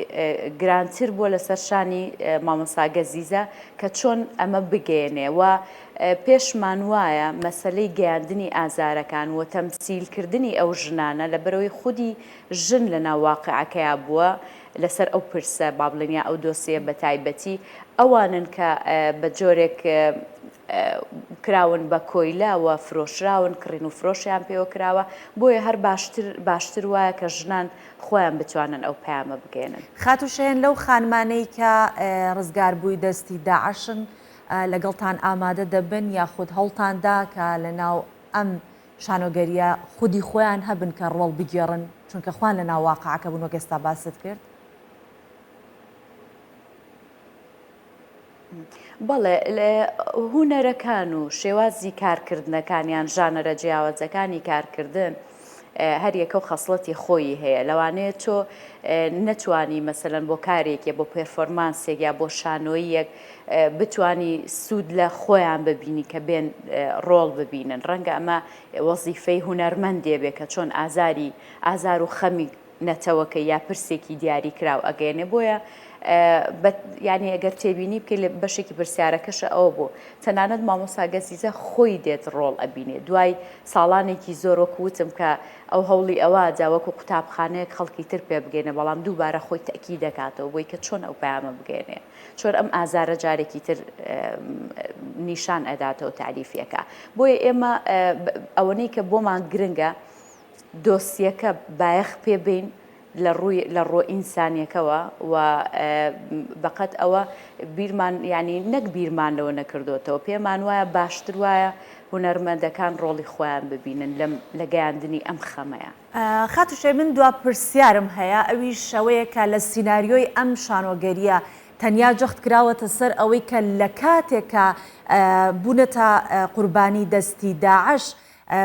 گرانتر بووە لەسەر شانی مامۆستا گەزیزە کە چۆن ئەمە بگەێنێ و پێشمان وایە مەسلەی گەیاندنی ئازارەکان و تەمسیلکردنی ئەو ژنانە لە بەرەوەی خودی ژن لە ناو واقعەکەیا بووە لەسەر ئەو پرسە با بڵێن یا ئەو دۆسیە بە تایبەتی ئەوانن کە بە جۆرێک کراون بە کۆیلە و فرۆشراون کڕین و فرۆشیان پێوە کراوە بۆیە هەر باشتر باشتر وایە کە ژنان خۆیان بتوانن ئەو پەیامە بگەیەنن. خاتوو شەهێن لەو خانمانەی کە ڕزگاربووی دەستی داعشن لەگەڵتان ئامادە دەبن یاخود هەوڵتان دا کە لەناو ئەم شانۆگەرییە خودی خۆیان هەبن کە ڕۆڵ بگێڕن، چونکە خۆیان لە ناو واقعەکە بوون وەک ئێستا باست کرد؟ بەڵێ، هونەرەکان و شێوازی کارکردنەکان یان ژانەرە جیاوازەکانی کارکردن هەر یەکە و خەسڵەتی خۆیی هەیە، لەوانەیە تۆ نەتوانی مەسەلەن بۆ کارێک یا بۆ پێرفۆرمانسێک یا بۆ شانۆییەک بتوانی سوود لە خۆیان ببینی کە بێن ڕۆڵ ببینن ڕەنگە ئەمە وەزیفەی هونەرمەندێ بێ کە چۆن ئازاری ئازار و خەمی نەتەوەکە یا پرسێکی دیاری کراو ئەگەیەنێ بۆیە یعنی ئەگەر تێبینی بکەیت لە بەشێکی پرسیارەکەشە ئەوە بوو تەنانەت مامۆستا گەزیزە خۆی دێت ڕۆڵ ئەبینێ دوای ساڵانێکی زۆر وەکو وتم کە ئەو هەوڵی ئەوە دا وەکو قوتابخانەیەک خەڵکی تر پێ بگەینە بەڵام دووبارە خۆی تەکی دەکاتەوە بۆی کە چۆن ئەو پەیامە بگەێنێ چۆن ئەم ئازارە جارێکی تر نیشان ئەداتەوە تاریفی ئەکا بۆیە ئێمە ئەوەنەی کە بۆمان گرنگە دۆسیەکە بایەخ پێ بین لە ڕووی لە ڕۆ ئینسانیەکەوە و بەقەت ئەوە بیرمان ینی نەک بیرمان لەوە نەکردوتەوە پێمان وایە باشتر وایە هونەرمەندەکان ڕۆڵی خۆیان ببینن لەم لە گەیاندنی ئەم خەمەیە. خاتوو شێ من دوا پرسیارم هەیە ئەویش ئەوەیە کە لە سیناریۆی ئەم شانۆگەرییە تەنیا جەخت کراوەتە سەر ئەوەی کە لە کاتێک کە بوونەتە قوربانی دەستی داعش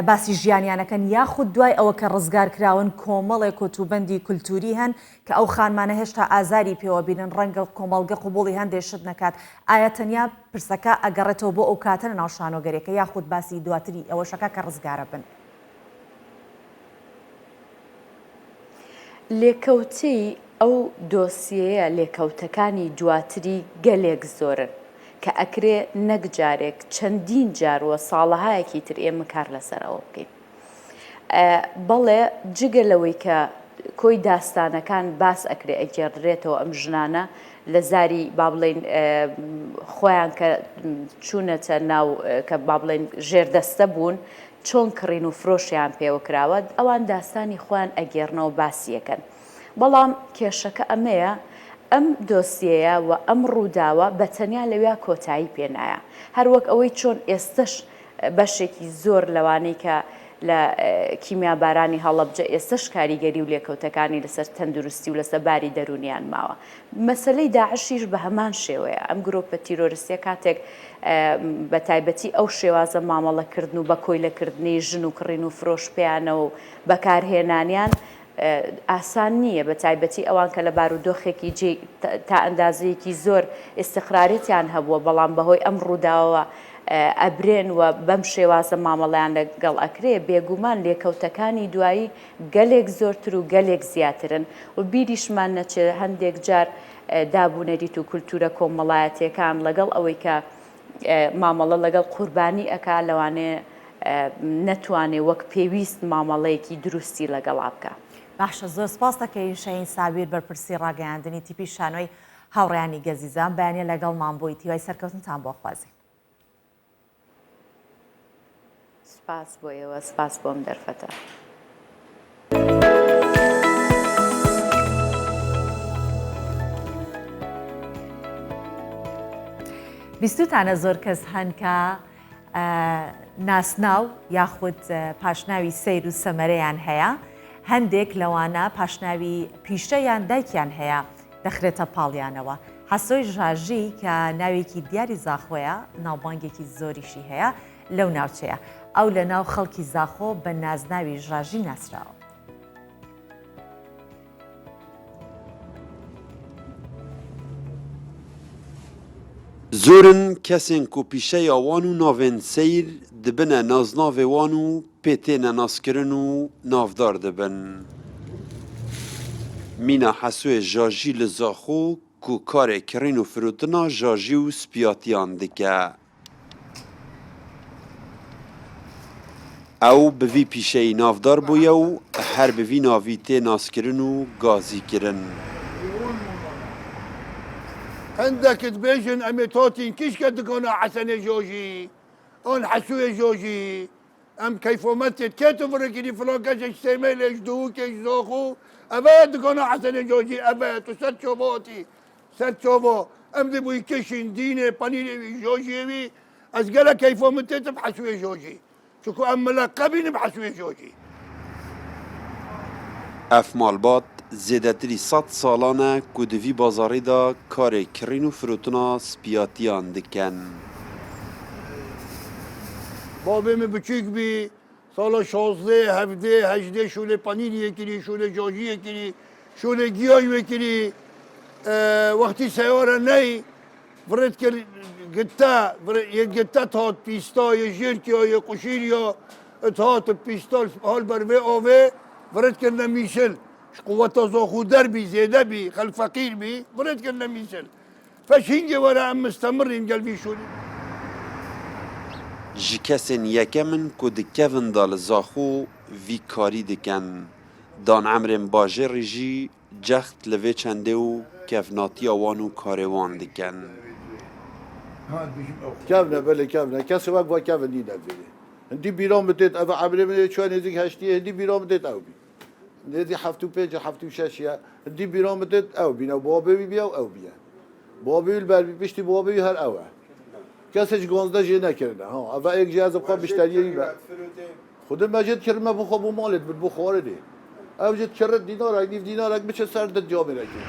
باسی ژیانیانەکەن یاخود دوای ئەوە کە ڕزگار کراون کۆمەڵێک کۆتوبەندی کولتووری هەن کە ئەو خانمانە هێشتا ئازاری پێوە بینن ڕەنگە کۆمەڵگە قبوڵی هەندێ شت نەکات ئایا تەنیا پرسەکە ئەگەڕێتەوە بۆ ئەو کاتە لە ناو شانۆگەریەکە یاخود باسی دواتری ئەوەشەکە کە ڕزگارە بن؟ لێکەوتەی ئەو دۆسیەیە لێکەوتەکانی دواتری گەلێک زۆرن کە ئەکرێ نەک جارێک چەندین جار و ساڵەهایەکی تر ئێمە کار لەسەر ئەوە بکەین. بەڵێ جگە لەوەی کە کۆی داستانەکان باس ئەکرێ ئەگێڕدرێتەوە ئەم ژنانە لە زاری با بڵێین خۆیان کە چوونەتە ناو کە با بڵێین ژێردەستە بوون چۆن کڕین و فرۆشیان پێوە کراوە، ئەوان داستانی خۆیان ئەگێڕنەوە باسی ئەکەن. بەڵام کێشەکە ئەمەیە ئەم دۆسیەیە و ئەم ڕووداوە بە تەنیا لەویا کۆتایی پێ نایە. هەر وەک ئەوەی چۆن ئێستەش بەشێکی زۆر لەوانەی کە لە کیمیابارانی هەڵەبجە ئێستەش کاریگەری و لێکەوتەکانی لەسەر تەندروستی و لەسەر باری دەروونیان ماوە. مەسەلەی داعشیش بە هەمان شێوەیە، ئەم گرۆپە تیرۆرستیە کاتێک بە تایبەتی ئەو شێوازە مامەڵەکردن و بە کۆیلەکردنی ژن و کڕین و فرۆش پێیانەوە و بەکارهێنانیان ئاسان نییە بە تایبەتی ئەوان کە لە بارودۆخێکی جێ تا ئەندازەیەکی زۆر ئیستقرارێتیان هەبووە بەڵام بەهۆی ئەم ڕووداوەوە ئەبرێن و بەم شێوازە مامەڵەیان لەگەڵ ئەکرێ بێگومان لێکەوتەکانی دوایی گەلێک زۆرتر و گەلێک زیاترن و بیریشمان نەچێت هەندێک جار داب و نەریت و کولتوورە کۆمەڵایەتیەکان لەگەڵ ئەوەی کە مامەڵە لەگەڵ قوربانی ئەکا لەوانەیە. نەتوانێ وەک پێویست مامەڵەیەکی دروستی لەگەڵا بکا. باشە زۆر سپاست دەکەین شەهین سابیر بەرپرسی ڕاگەیاندنی تیپی شانۆی هاوڕێیانی گەزیزە ئەم بەیانیە لەگەڵمان بوویت هیوای سەرکەوتنتان بۆ خوازین. سپاس بۆ ئێوە سپاس بۆ ئەم دەرفەتە. بیستوتانە زۆر کەس هەن کە ناسناو یاخود پاشناوی سەیر و سەمەرەیان هەیە، هەندێک لەوانە پاشناوی پیشە یان دایکیان هەیە دەخرێتە پاڵیانەوە. حەسۆی ژاژی کە ناوێکی دیاری زاخۆیە، ناوبانگێکی زۆریشی هەیە لەو ناوچەیە. ئەو لە ناو خەڵکی زاخۆ بە نازناوی ژاژی ناسراوە. Zor in kesên ku pîşeya wan û navên seyr dibine naznavê wan û pê têne naskirin û navdar dibin. Mîna Hesoyê Jajî li Zaxo ku karê kirîn û firotina jajî û spiyatiyan dike. Ew bi vî pîşeyî navdar bûye û her bi vî navî tê naskirin û gazîkirin. Hindek dibêjin em ê tatîn kîşke dikana Hesenê Jojî an Hesoyê Jojî. Em keyfa me tê kê tu virikînî filan kesê ji Sêmêlê ji Duhokê ji Zaxo ev e dikana Hesenê Jojî ev e tu ser çava hatî. Ser çava em dê bûyî kişîn dînê penîrê wî jojiyê wî ez gelek keyfa min tê tib hesûyê jojî çiku em mileqebî nib hesûyê jojî. Ev malbat zêdetirî sed salan e ku di vî bazarî de karê kirîn û firotina spiyatiyan dikin. Bavê min biçûk bî Sala şazdeh, hevdeh, hejdeh şolê panîriyê kirî, şolê cajiyê kirî, şolê giyay wê kirî. Wextî seyare ney virê dikir gitte, yê gitte dihat pîsta, yê jêrkiya, yê quşîriya dihat pîsta hal ber vê avê virê dikirine mîsil. Ji quweta zaxo der bî, zêde bî, xelk feqîr bî, virê dikirine mîsil. Peş hingê were em mistemirîn gel vî şûnî. Ji kesên yekem in ku di kevin de li Zaxo vî karî dikin. Dan emrên bajêrî jî cext li vê çendê û kevnatiya wan û karê wan dikin. Kevn e belê kevn e. Kesê wek va kevn nîne vêrê. Hindî bîra min têt ev emrê min ê çûye nêzîk heştiyê hindî bîra min têt ew bî. Nêzî 75 e 76 ye. Hindî bîra min têt ew bîne babê wî bîye û ew bîye. Babê wî li ber bî piştî babê wî her ew e. Kesê ji ganzde jê nekirine. Ha ev êk jî ez bi xwe mişteriyê wî me. Xwedê me jê dikirime bo xwe bo malê dibir bo xwarinê. Ew jê dikirin dînarek nîv dînarek biçe ser di camêrekê.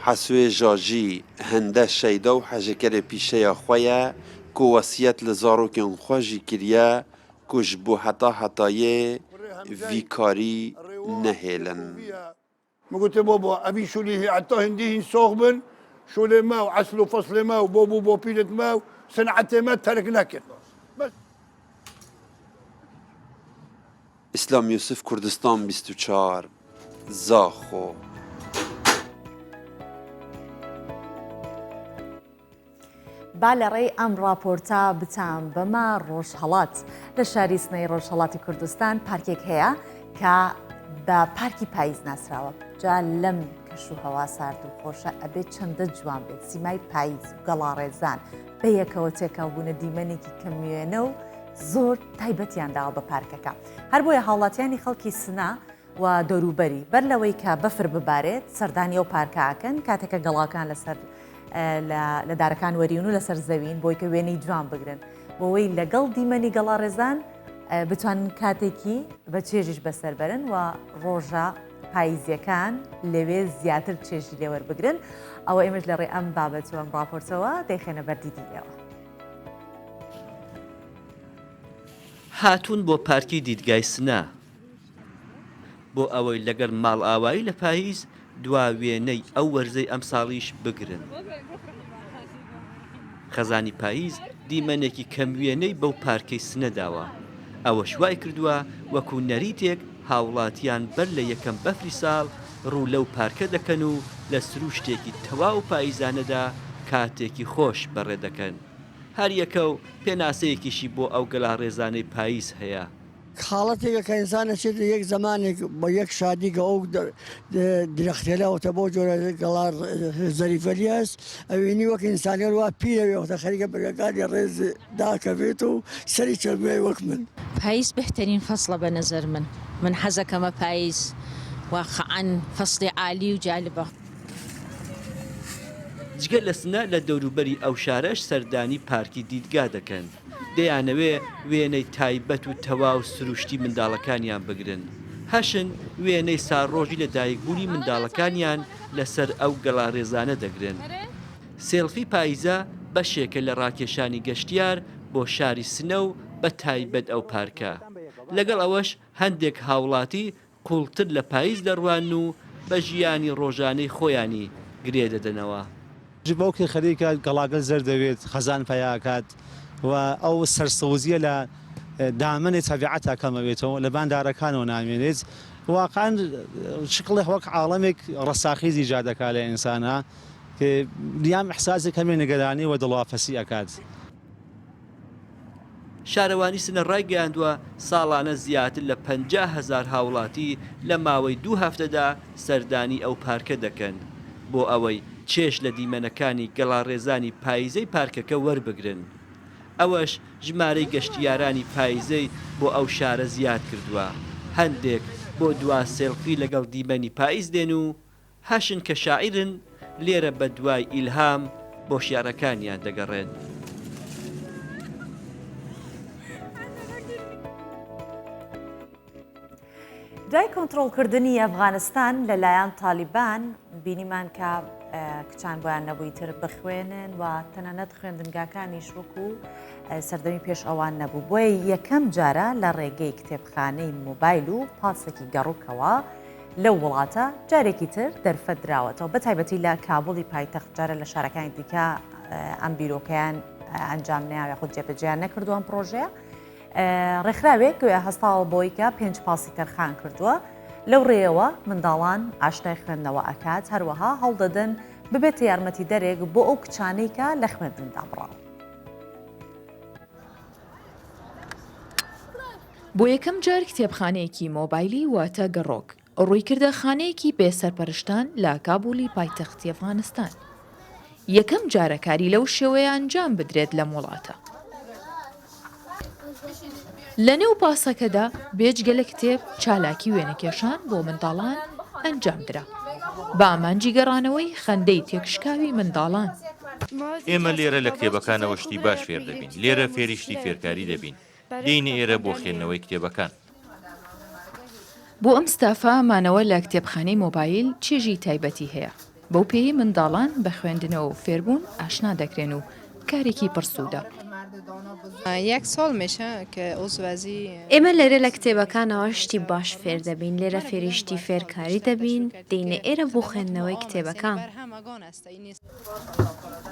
Hesûyê Jajî hinde şeyda û hejekerê pîşeya xwe ye ku wesiyet li zarokên xwe jî kiriye ku ji bo heta hetayê vî karî nehêlin. Min gote baba evî şolê hê heta hindî hîn sax bin, şolê me û esl û feslê me û bab û bapîrên me û sinetê me terk nekin. Bes. Îslam Yûsif Kurdistan 24, Zaxo. با لە ڕێی ئەم ڕاپۆرتە بتان بەمە ڕۆژهەڵات. لە شاری سنەی ڕۆژهەڵاتی کوردستان پارکێک هەیە کە بە پارکی پاییز ناسراوە. جا لەم کەش و هەوا سارد و خۆشە ئەبێت چەندە جوان بێت سیمای پاییز و گەڵاڕێزان بە یەکەوە تێکەڵ بوونە دیمەنێکی کەموێنە و زۆر تایبەتیان داوە بە پارکەکە. هەر بۆیە هاوڵاتیانی خەڵکی سنە و دەوروبەری بەر لەوەی کە بەفر ببارێت سەردانی ئەو پارکە ئەکەن کاتێک کە گەڵاکان لەسەر لە دارەکان وەریون و لەسەر زەوین بۆی کە وێنەی جوان بگرن بۆەوەی لەگەڵ دیمەنی گەڵاڕێزان بتوانن کاتێکی بە چێژیش بەسەر بەرن و ڕۆژە پاییزیەکان لەوێ زیاتر چێژی لێوەربگرن ئەوە ئێمەش لە ڕێ ئەم بابەت و ئەم ڕاپۆرتەوە دەیخێنە بەردیدی ئێوە. هاتوون بۆ پارکی دیدگای سنە. بۆ ئەوەی لەگەڵ ماڵئاوایی لە پاییز دوا وێنەی ئەو وەرزەی ئەمساڵیش بگرن. خەزانی پاییز دیمەنێکی کەم وێنەی بەو پارکەی سنە داوە، ئەوەش وایکردووە وەکو نەریتێک هاوڵاتیان بەر لە یەکەم بەفری ساڵ ڕوو لەو پارکە دەکەن و لە سروشتێکی تەواو پاییزانەدا کاتێکی خۆش بەڕێدەکەن. هەریەکە و پێناسەیەکیشی بۆ ئەو گەلاڕێزانەی پاییز هەیە. حاڵەتێکە کە ئینسان ئەچێتە یەک زەمانێک بە یەک شادی کە ئەو درەختێلە وەتە بەو جۆرە گەڵا زەریفەلی هەست ئەوینی وەک ئینسانیەل وا پیرەوێ وەتە خەریکە برگەکانی ڕێز داکەوێت و سەری چەرموێ وەک من. پاییز بهترین فەسڵە بە نەزەر من من حەزەکەمە پاییز واقعا فەسڵی عالی و جالبە. جگە لە سنە لە دەوروبەری ئەو شارەش سەردانی پارکی دیدگا دەکەن. دەیانەوێ وێنەی تایبەت و تەواو سروشتی منداڵەکانیان بگرن. هەشن وێنەی ساڕۆژی لە دایکبوونی منداڵەکانیان لەسەر ئەو گەڵارێزانە دەگرن. سێڵفی پاییزە بەشێکە لە ڕاکێشانی گەشتیار بۆ شاری سنە و بە تایبەت ئەو پارکە. لەگەڵ ئەوەش هەندێک هاوڵاتی قووڵتر لە پاییز دەڕوانن و بە ژیانی ڕۆژانەی خۆیانی گرێ دەدەنەوە. بەوکێ خەریکە گەڵاگەل زەرد دەوێت، خەزان پەیا ئەکات و ئەو سەرسەوزییە لە دامەنێ تەبیعەتا کەم ئەوێتەوە، لە بان دارەکانەوە نامێنێت. واقعەن شکڵێ وەک عاڵەمێک ڕەساخیز ئیجاد ئەکات لە ئینسانا کە لیام ئیحساسی کەمێ نگەرانی و دڵواپەسی ئەکات. شارەوانی سنە ڕایگەیاندووە، ساڵانە زیاتر لە 50 هەزار هاوڵاتی لە ماوەی دوو هەفتەدا سەردانی ئەو پارکە دەکەن، بۆ ئەوەی چێژ لە دیمەنەکانی گەڵاڕێزانی پایزەی پارکەکە وەربگرن. ئەوەش ژمارەی گەشتیارانی پایزەی بۆ ئەو شارە زیادکردووە، هەندێک بۆ دوا سێڵفی لەگەڵ دیمەنی پایز دێن و هەشن کە شاعیرن لێرە بە دوای ئیلهام بۆ شیعرەکانیان دەگەڕێن. دوای کۆنتڕۆڵکردنی ئەفغانستان لەلایەن تالیبان بینیمان کە کچان بۆیان نەبووی تر بخوێنن و تەنانەت خوێندنگاکانیش وەکو سەردەمی پێش ئەوان نەبوو بۆیە یەکەم جارە لە ڕێگەی کتێبخانەی مۆبایل و پاسێکی گەڕوکەوە لەو وڵاتە جارێکی تر دەرفەت دراوەتەوە بە تایبەتی لە کابولی پایتەخت جارە لە شارەکانی دیکە ئەم بیرۆکەیان ئەنجام نەیاوە یاخود جێبەجێیان نەکردووە ئەم پرۆژەیە ڕێکخراوێک هەستاوە بۆی کە پێنج پاسی تەرخان کردووە لەو ڕێیەوە منداڵان ئاشنای خوێندنەوە ئەکات هەروەها هەوڵدەدەن ببێتە یارمەتیدەرێک بۆ ئەو کچانەی کە لە خوێندن دابڕاون. بۆ یەکەم جار کتێبخانەیەکی مۆبایلی واتە گەڕۆک ڕووی کردە خانەیەکی بێ سەرپەرشتان لە کابولی پایتەختی ئەفغانستان. یەکەم جارە کاری لەو شێوەیە ئەنجام بدرێت لەم وڵاتە. لە نێو پاسەکەدا بێجگە لە کتێب چالاکی وێنەکێشان بۆ منداڵان ئەنجام درا بە ئامانجی گەڕانەوەی خەندەی تێکشکاوی منداڵان. ئێمە لێرە لە کتێبەکانەوە شتی باش فێر دەبین، لێرە فێری شتی فێرکاری دەبین، دێینە ئێرە بۆ خوێندنەوەی کتێبەکان. بۆ ئەم ستافە مانەوە لە کتێبخانەی مۆبایل چێژی تایبەتی هەیە، بەو پێیەی منداڵان بە خوێندنەوە و فێربوون ئاشنا دەکرێن و کارێکی پڕ سوودە. ئێمە لێرە لە کتێبەکانەوە شتی باش فێر دەبین، لێرە فێری شتی فێرکاری دەبین، دێینە ئێرە بۆ خوێندنەوەی کتێبەکان.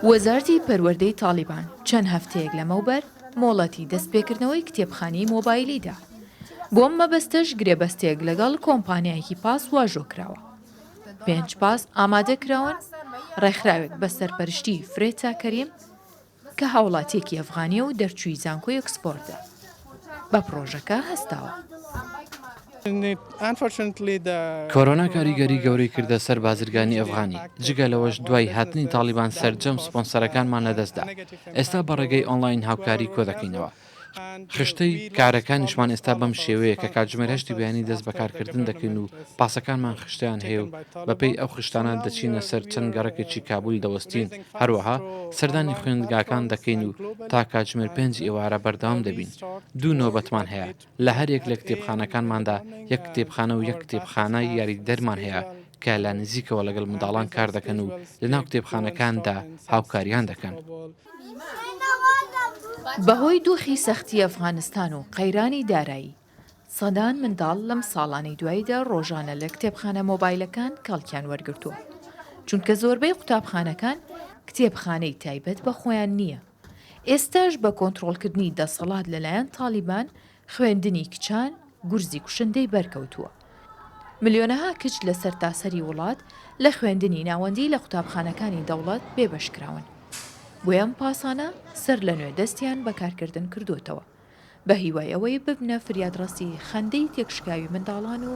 وەزارەتی پەروەردەی تاڵیبان چەند هەفتەیەک لەمەوبەر مۆڵەتی دەستپێکردنەوەی کتێبخانەی مۆبایلی دا. بۆ ئەم مەبەستەش گرێبەستێک لەگەڵ کۆمپانیایەکی پاس واژۆ کراوە. پێنج پاس ئامادە کراون، ڕێکخراوێک بە سەرپەرشتی فرێتا کەریم کە هاوڵاتییەکی ئەفغانییە و دەرچووی زانکۆی ئۆکسفۆردە، بە پڕۆژەکە هەستاوە. کۆرۆنا کاریگەری گەورەی کردە سەر بازرگانی ئەفغانی، جگە لەوەش دوای هاتنی تاڵیبان سەرجەم سپۆنسەرەکانمان لەدەستدا، ئێستا بە ڕێگەی ئۆنلاین هاوکاری کۆدەکەینەوە. خشتەی کارەکانیشمان ئێستا بەم شێوەیە کە کاتژمێر هەشتی بەیانی دەست بە کارکردن دەکەین و پاسەکانمان خشتەیان هەیە و بەپێی ئەو خشتانە دەچینە سەر چەند گەڕەکێکی کابول دەوەستین، هەروەها سەردانی خوێندگاکان دەکەین و تا کاتژمێر پێنج ئێوارە بەردەوام دەبین. دوو نۆبەتمان هەیە، لە هەریەک لە کتێبخانەکانماندا یەک کتێبخانە و یەک کتێبخانەی یاریدەدەرمان هەیە کە لە نزیکەوە لەگەڵ منداڵان کار دەکەن و لەناو کتێبخانەکاندا هاوکاریان دەکەن. بەهۆی دۆخی سەختی ئەفغانستان و قەیرانی دارایی، سەدان منداڵ لەم ساڵانەی دواییدا ڕۆژانە لە کتێبخانە مۆبایلەکان کەڵکیان وەرگرتووە، چونکە زۆربەی قوتابخانەکان کتێبخانەی تایبەت بە خۆیان نییە. ئێستاش بە کۆنترۆڵکردنی دەسەڵات لەلایەن تاڵیبان، خوێندنی کچان گورزی کوشندەی بەرکەوتووە. ملیۆنەها کچ لە سەرتاسەری وڵات لە خوێندنی ناوەندی لە قوتابخانەکانی دەوڵەت بێبەش کراون. بۆیە ئەم پاسانە سەرلەنوێ دەستیان بە کارکردن کردووەتەوە. بە هیوای ئەوەی ببنە فریادڕەسی خەندەی تێکشکاوی منداڵان و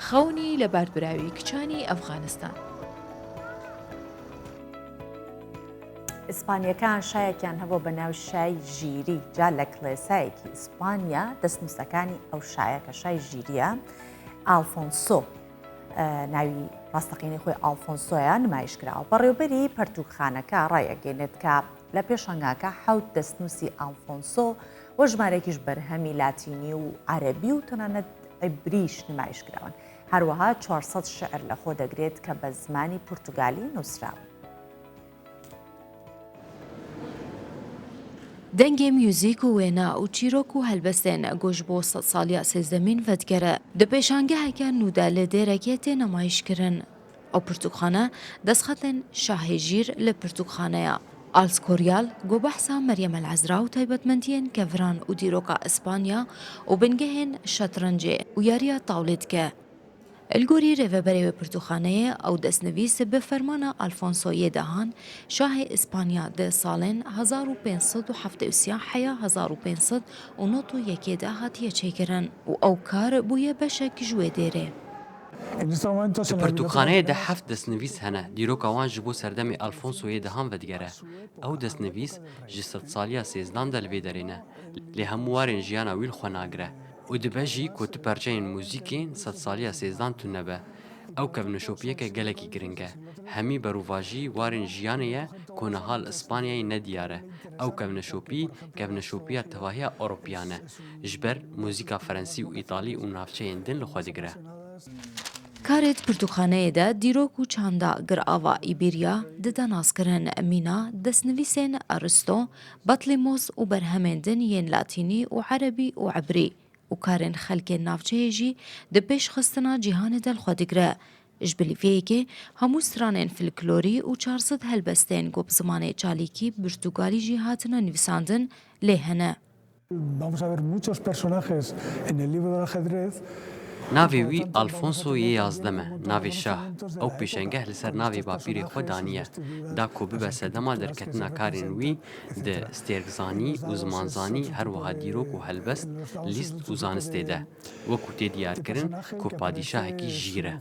خەونی لەباربراوی کچانی ئەفغانستان. ئیسپانیەکان شایەکیان هەبووە بە ناو شای ژیری، جا لە کڵێسایەکی ئیسپانیا دەستنووسەکانی ئەو شایە کە شای ژیریە ئالفۆنسۆ ناوی ڕاستەقینەی خۆی ئالفۆنسۆیە نمایش کراوە. بەڕێوبەری پەرتووکخانەکە ڕایئەگەینێت کە لە پێشانگاکە حەوت دەستنووسی ئالفۆنسۆ و ژمارەیەکیش بەرهەمی لاتینی و عەرەبی و تەنانەت عیبریش نمایش کراون. هەروەها 400 شعر لەخۆ دەگرێت کە بە زمانی پورتوگالی نووسراون. دەنگێ میوزیک و وێنە و چیرۆک و هەلبەستێن گۆ ژ بۆ سەدساڵیا سێزدەمین ڤەدگەرە. دە پێشانگەهەکە نوو دە لە دێرەکێ تێ نەمایش کرن. ئەو پرتووکخانە دەسخەتێن شاهێ ژیر لە پرتووکخانەیا ئالسکۆریال گۆ بەحسا مەریەم ئەلعەزرا و تایبەتمەندیێن کەڤران و دیرۆکا ئسپانیا و بنگەهێن شەترەنجێ و یارییا تاولێ دکە. ل گۆری رێڤەبەرێ وێ پرتووخانەیێ ئەو دەسنڤیس ب فەرمانا ئالفۆنسۆ یێ دەهان شاهێ ئسپانیا د ساڵێن 1573 حەیا 1591 دە هاتیە چێکرن و ئەو کار بویە بەشەک ژ وێ دێرێ. Di pirtûkxaneyê de heft destnivîs hene, dîroka wan ji bo serdemê Alfonso yê dehan vedigere. Ew destnivîs ji sedsaliya sêzdan de li vê derê ne, lê hemû warên jiyana wî li xwe nagire û dibe jî ku tu perçeyên muzîkên sedsaliya sêzdan tune be. Ew kevneşopiyeke gelekî giring e. Hemî berovajî warên jiyanê ye ku niha li Ispanyayê ne diyar e. Ew kevneşopî, kevneşopiya tevahiya Ewropiyan e. Ji ber muzîka Frensî û Îtalî û navçeyên din li xwe digire. Karê di pirtûkxaneyê de dîrok û çanda girava Îbîrya dide naskirin, mîna destnivîsên Aristo, Batlimos û berhemên din yên latînî û erebî û ibrî û karên xelkên navçeyê jî di pêşxistina cîhanê de li xwe digire. Ji bilî vê yekê hemû stranên filklorî û 400 helbestên ku bi zimanê çalîkî Portugalî jî hatine nivîsandin lê hene. Navê wî Alfonso yê yazdem e, navê şah. Ew pêşengeh li ser navê bapîrê xwe daniye, da ku bibe sedema derketina karên wî di stêrkzanî û zimanzanî her wiha dîrok û helbest, lîst û zanistê de, wekû tê diyarkirin ku padîşahekî jîr e.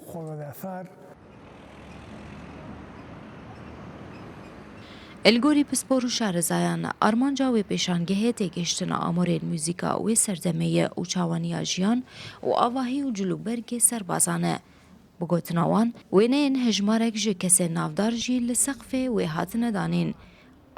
Li gorî pispor û şarezayan, armanca wê pêşangehê têgihiştina amorên muzîka wê serdemê ye û çawaniya jiyan û avahî û cilûbergê serbazan e. Bi gotina wan, wêneyên hejmarek ji kesên navdar jî li seqfê wê hatine danîn.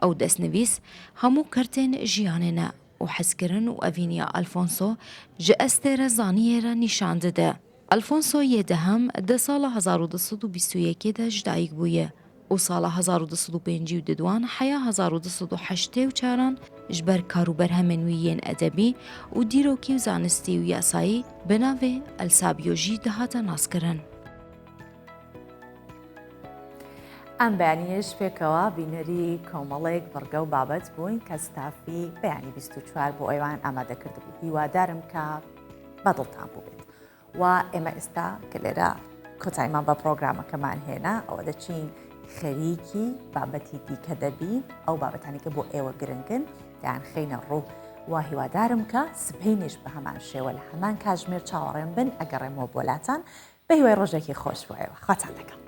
Ew destnivîs hemû kertên jiyanê ne û hezkirin û evîniya Alfonso ji estêre zaniyê re nîşan dide. Alfonso yê dehem di sala 1221 de ji dayik bûye û sala 1252 an heya 1284 an ji ber kar û berhemên wî yên edebî û dîrokî û zanistî û yasayî bi navê El Sabio jî dihate naskirin. ئەم بەیانیەش پێکەوە بینەری کۆمەڵێک بڕگە و بابەت بووین کە ستافی بەیانی 24 بۆ ئێوان ئامادە کردبوو هیوادارم کە بەدڵتان بووبێت و ئێمە ئێستا کە لێرە کۆتایمان بە پرۆگرامەکەمان هێنا ئەوە دەچین خەریکی بابەتی دیکە دەبین ئەو بابەتانی کە بۆ ئێوە گرنگن دەیان خەینە ڕوو و هیوادارم کە سبەینێش بە هەمان شێوە لە هەمان کاتژمێر چاوەڕێم بن ئەگەڕێمەوە بۆلاتان بە هیوای ڕۆژێکی خۆش بۆ ئێوە خواتان لەگەڵ.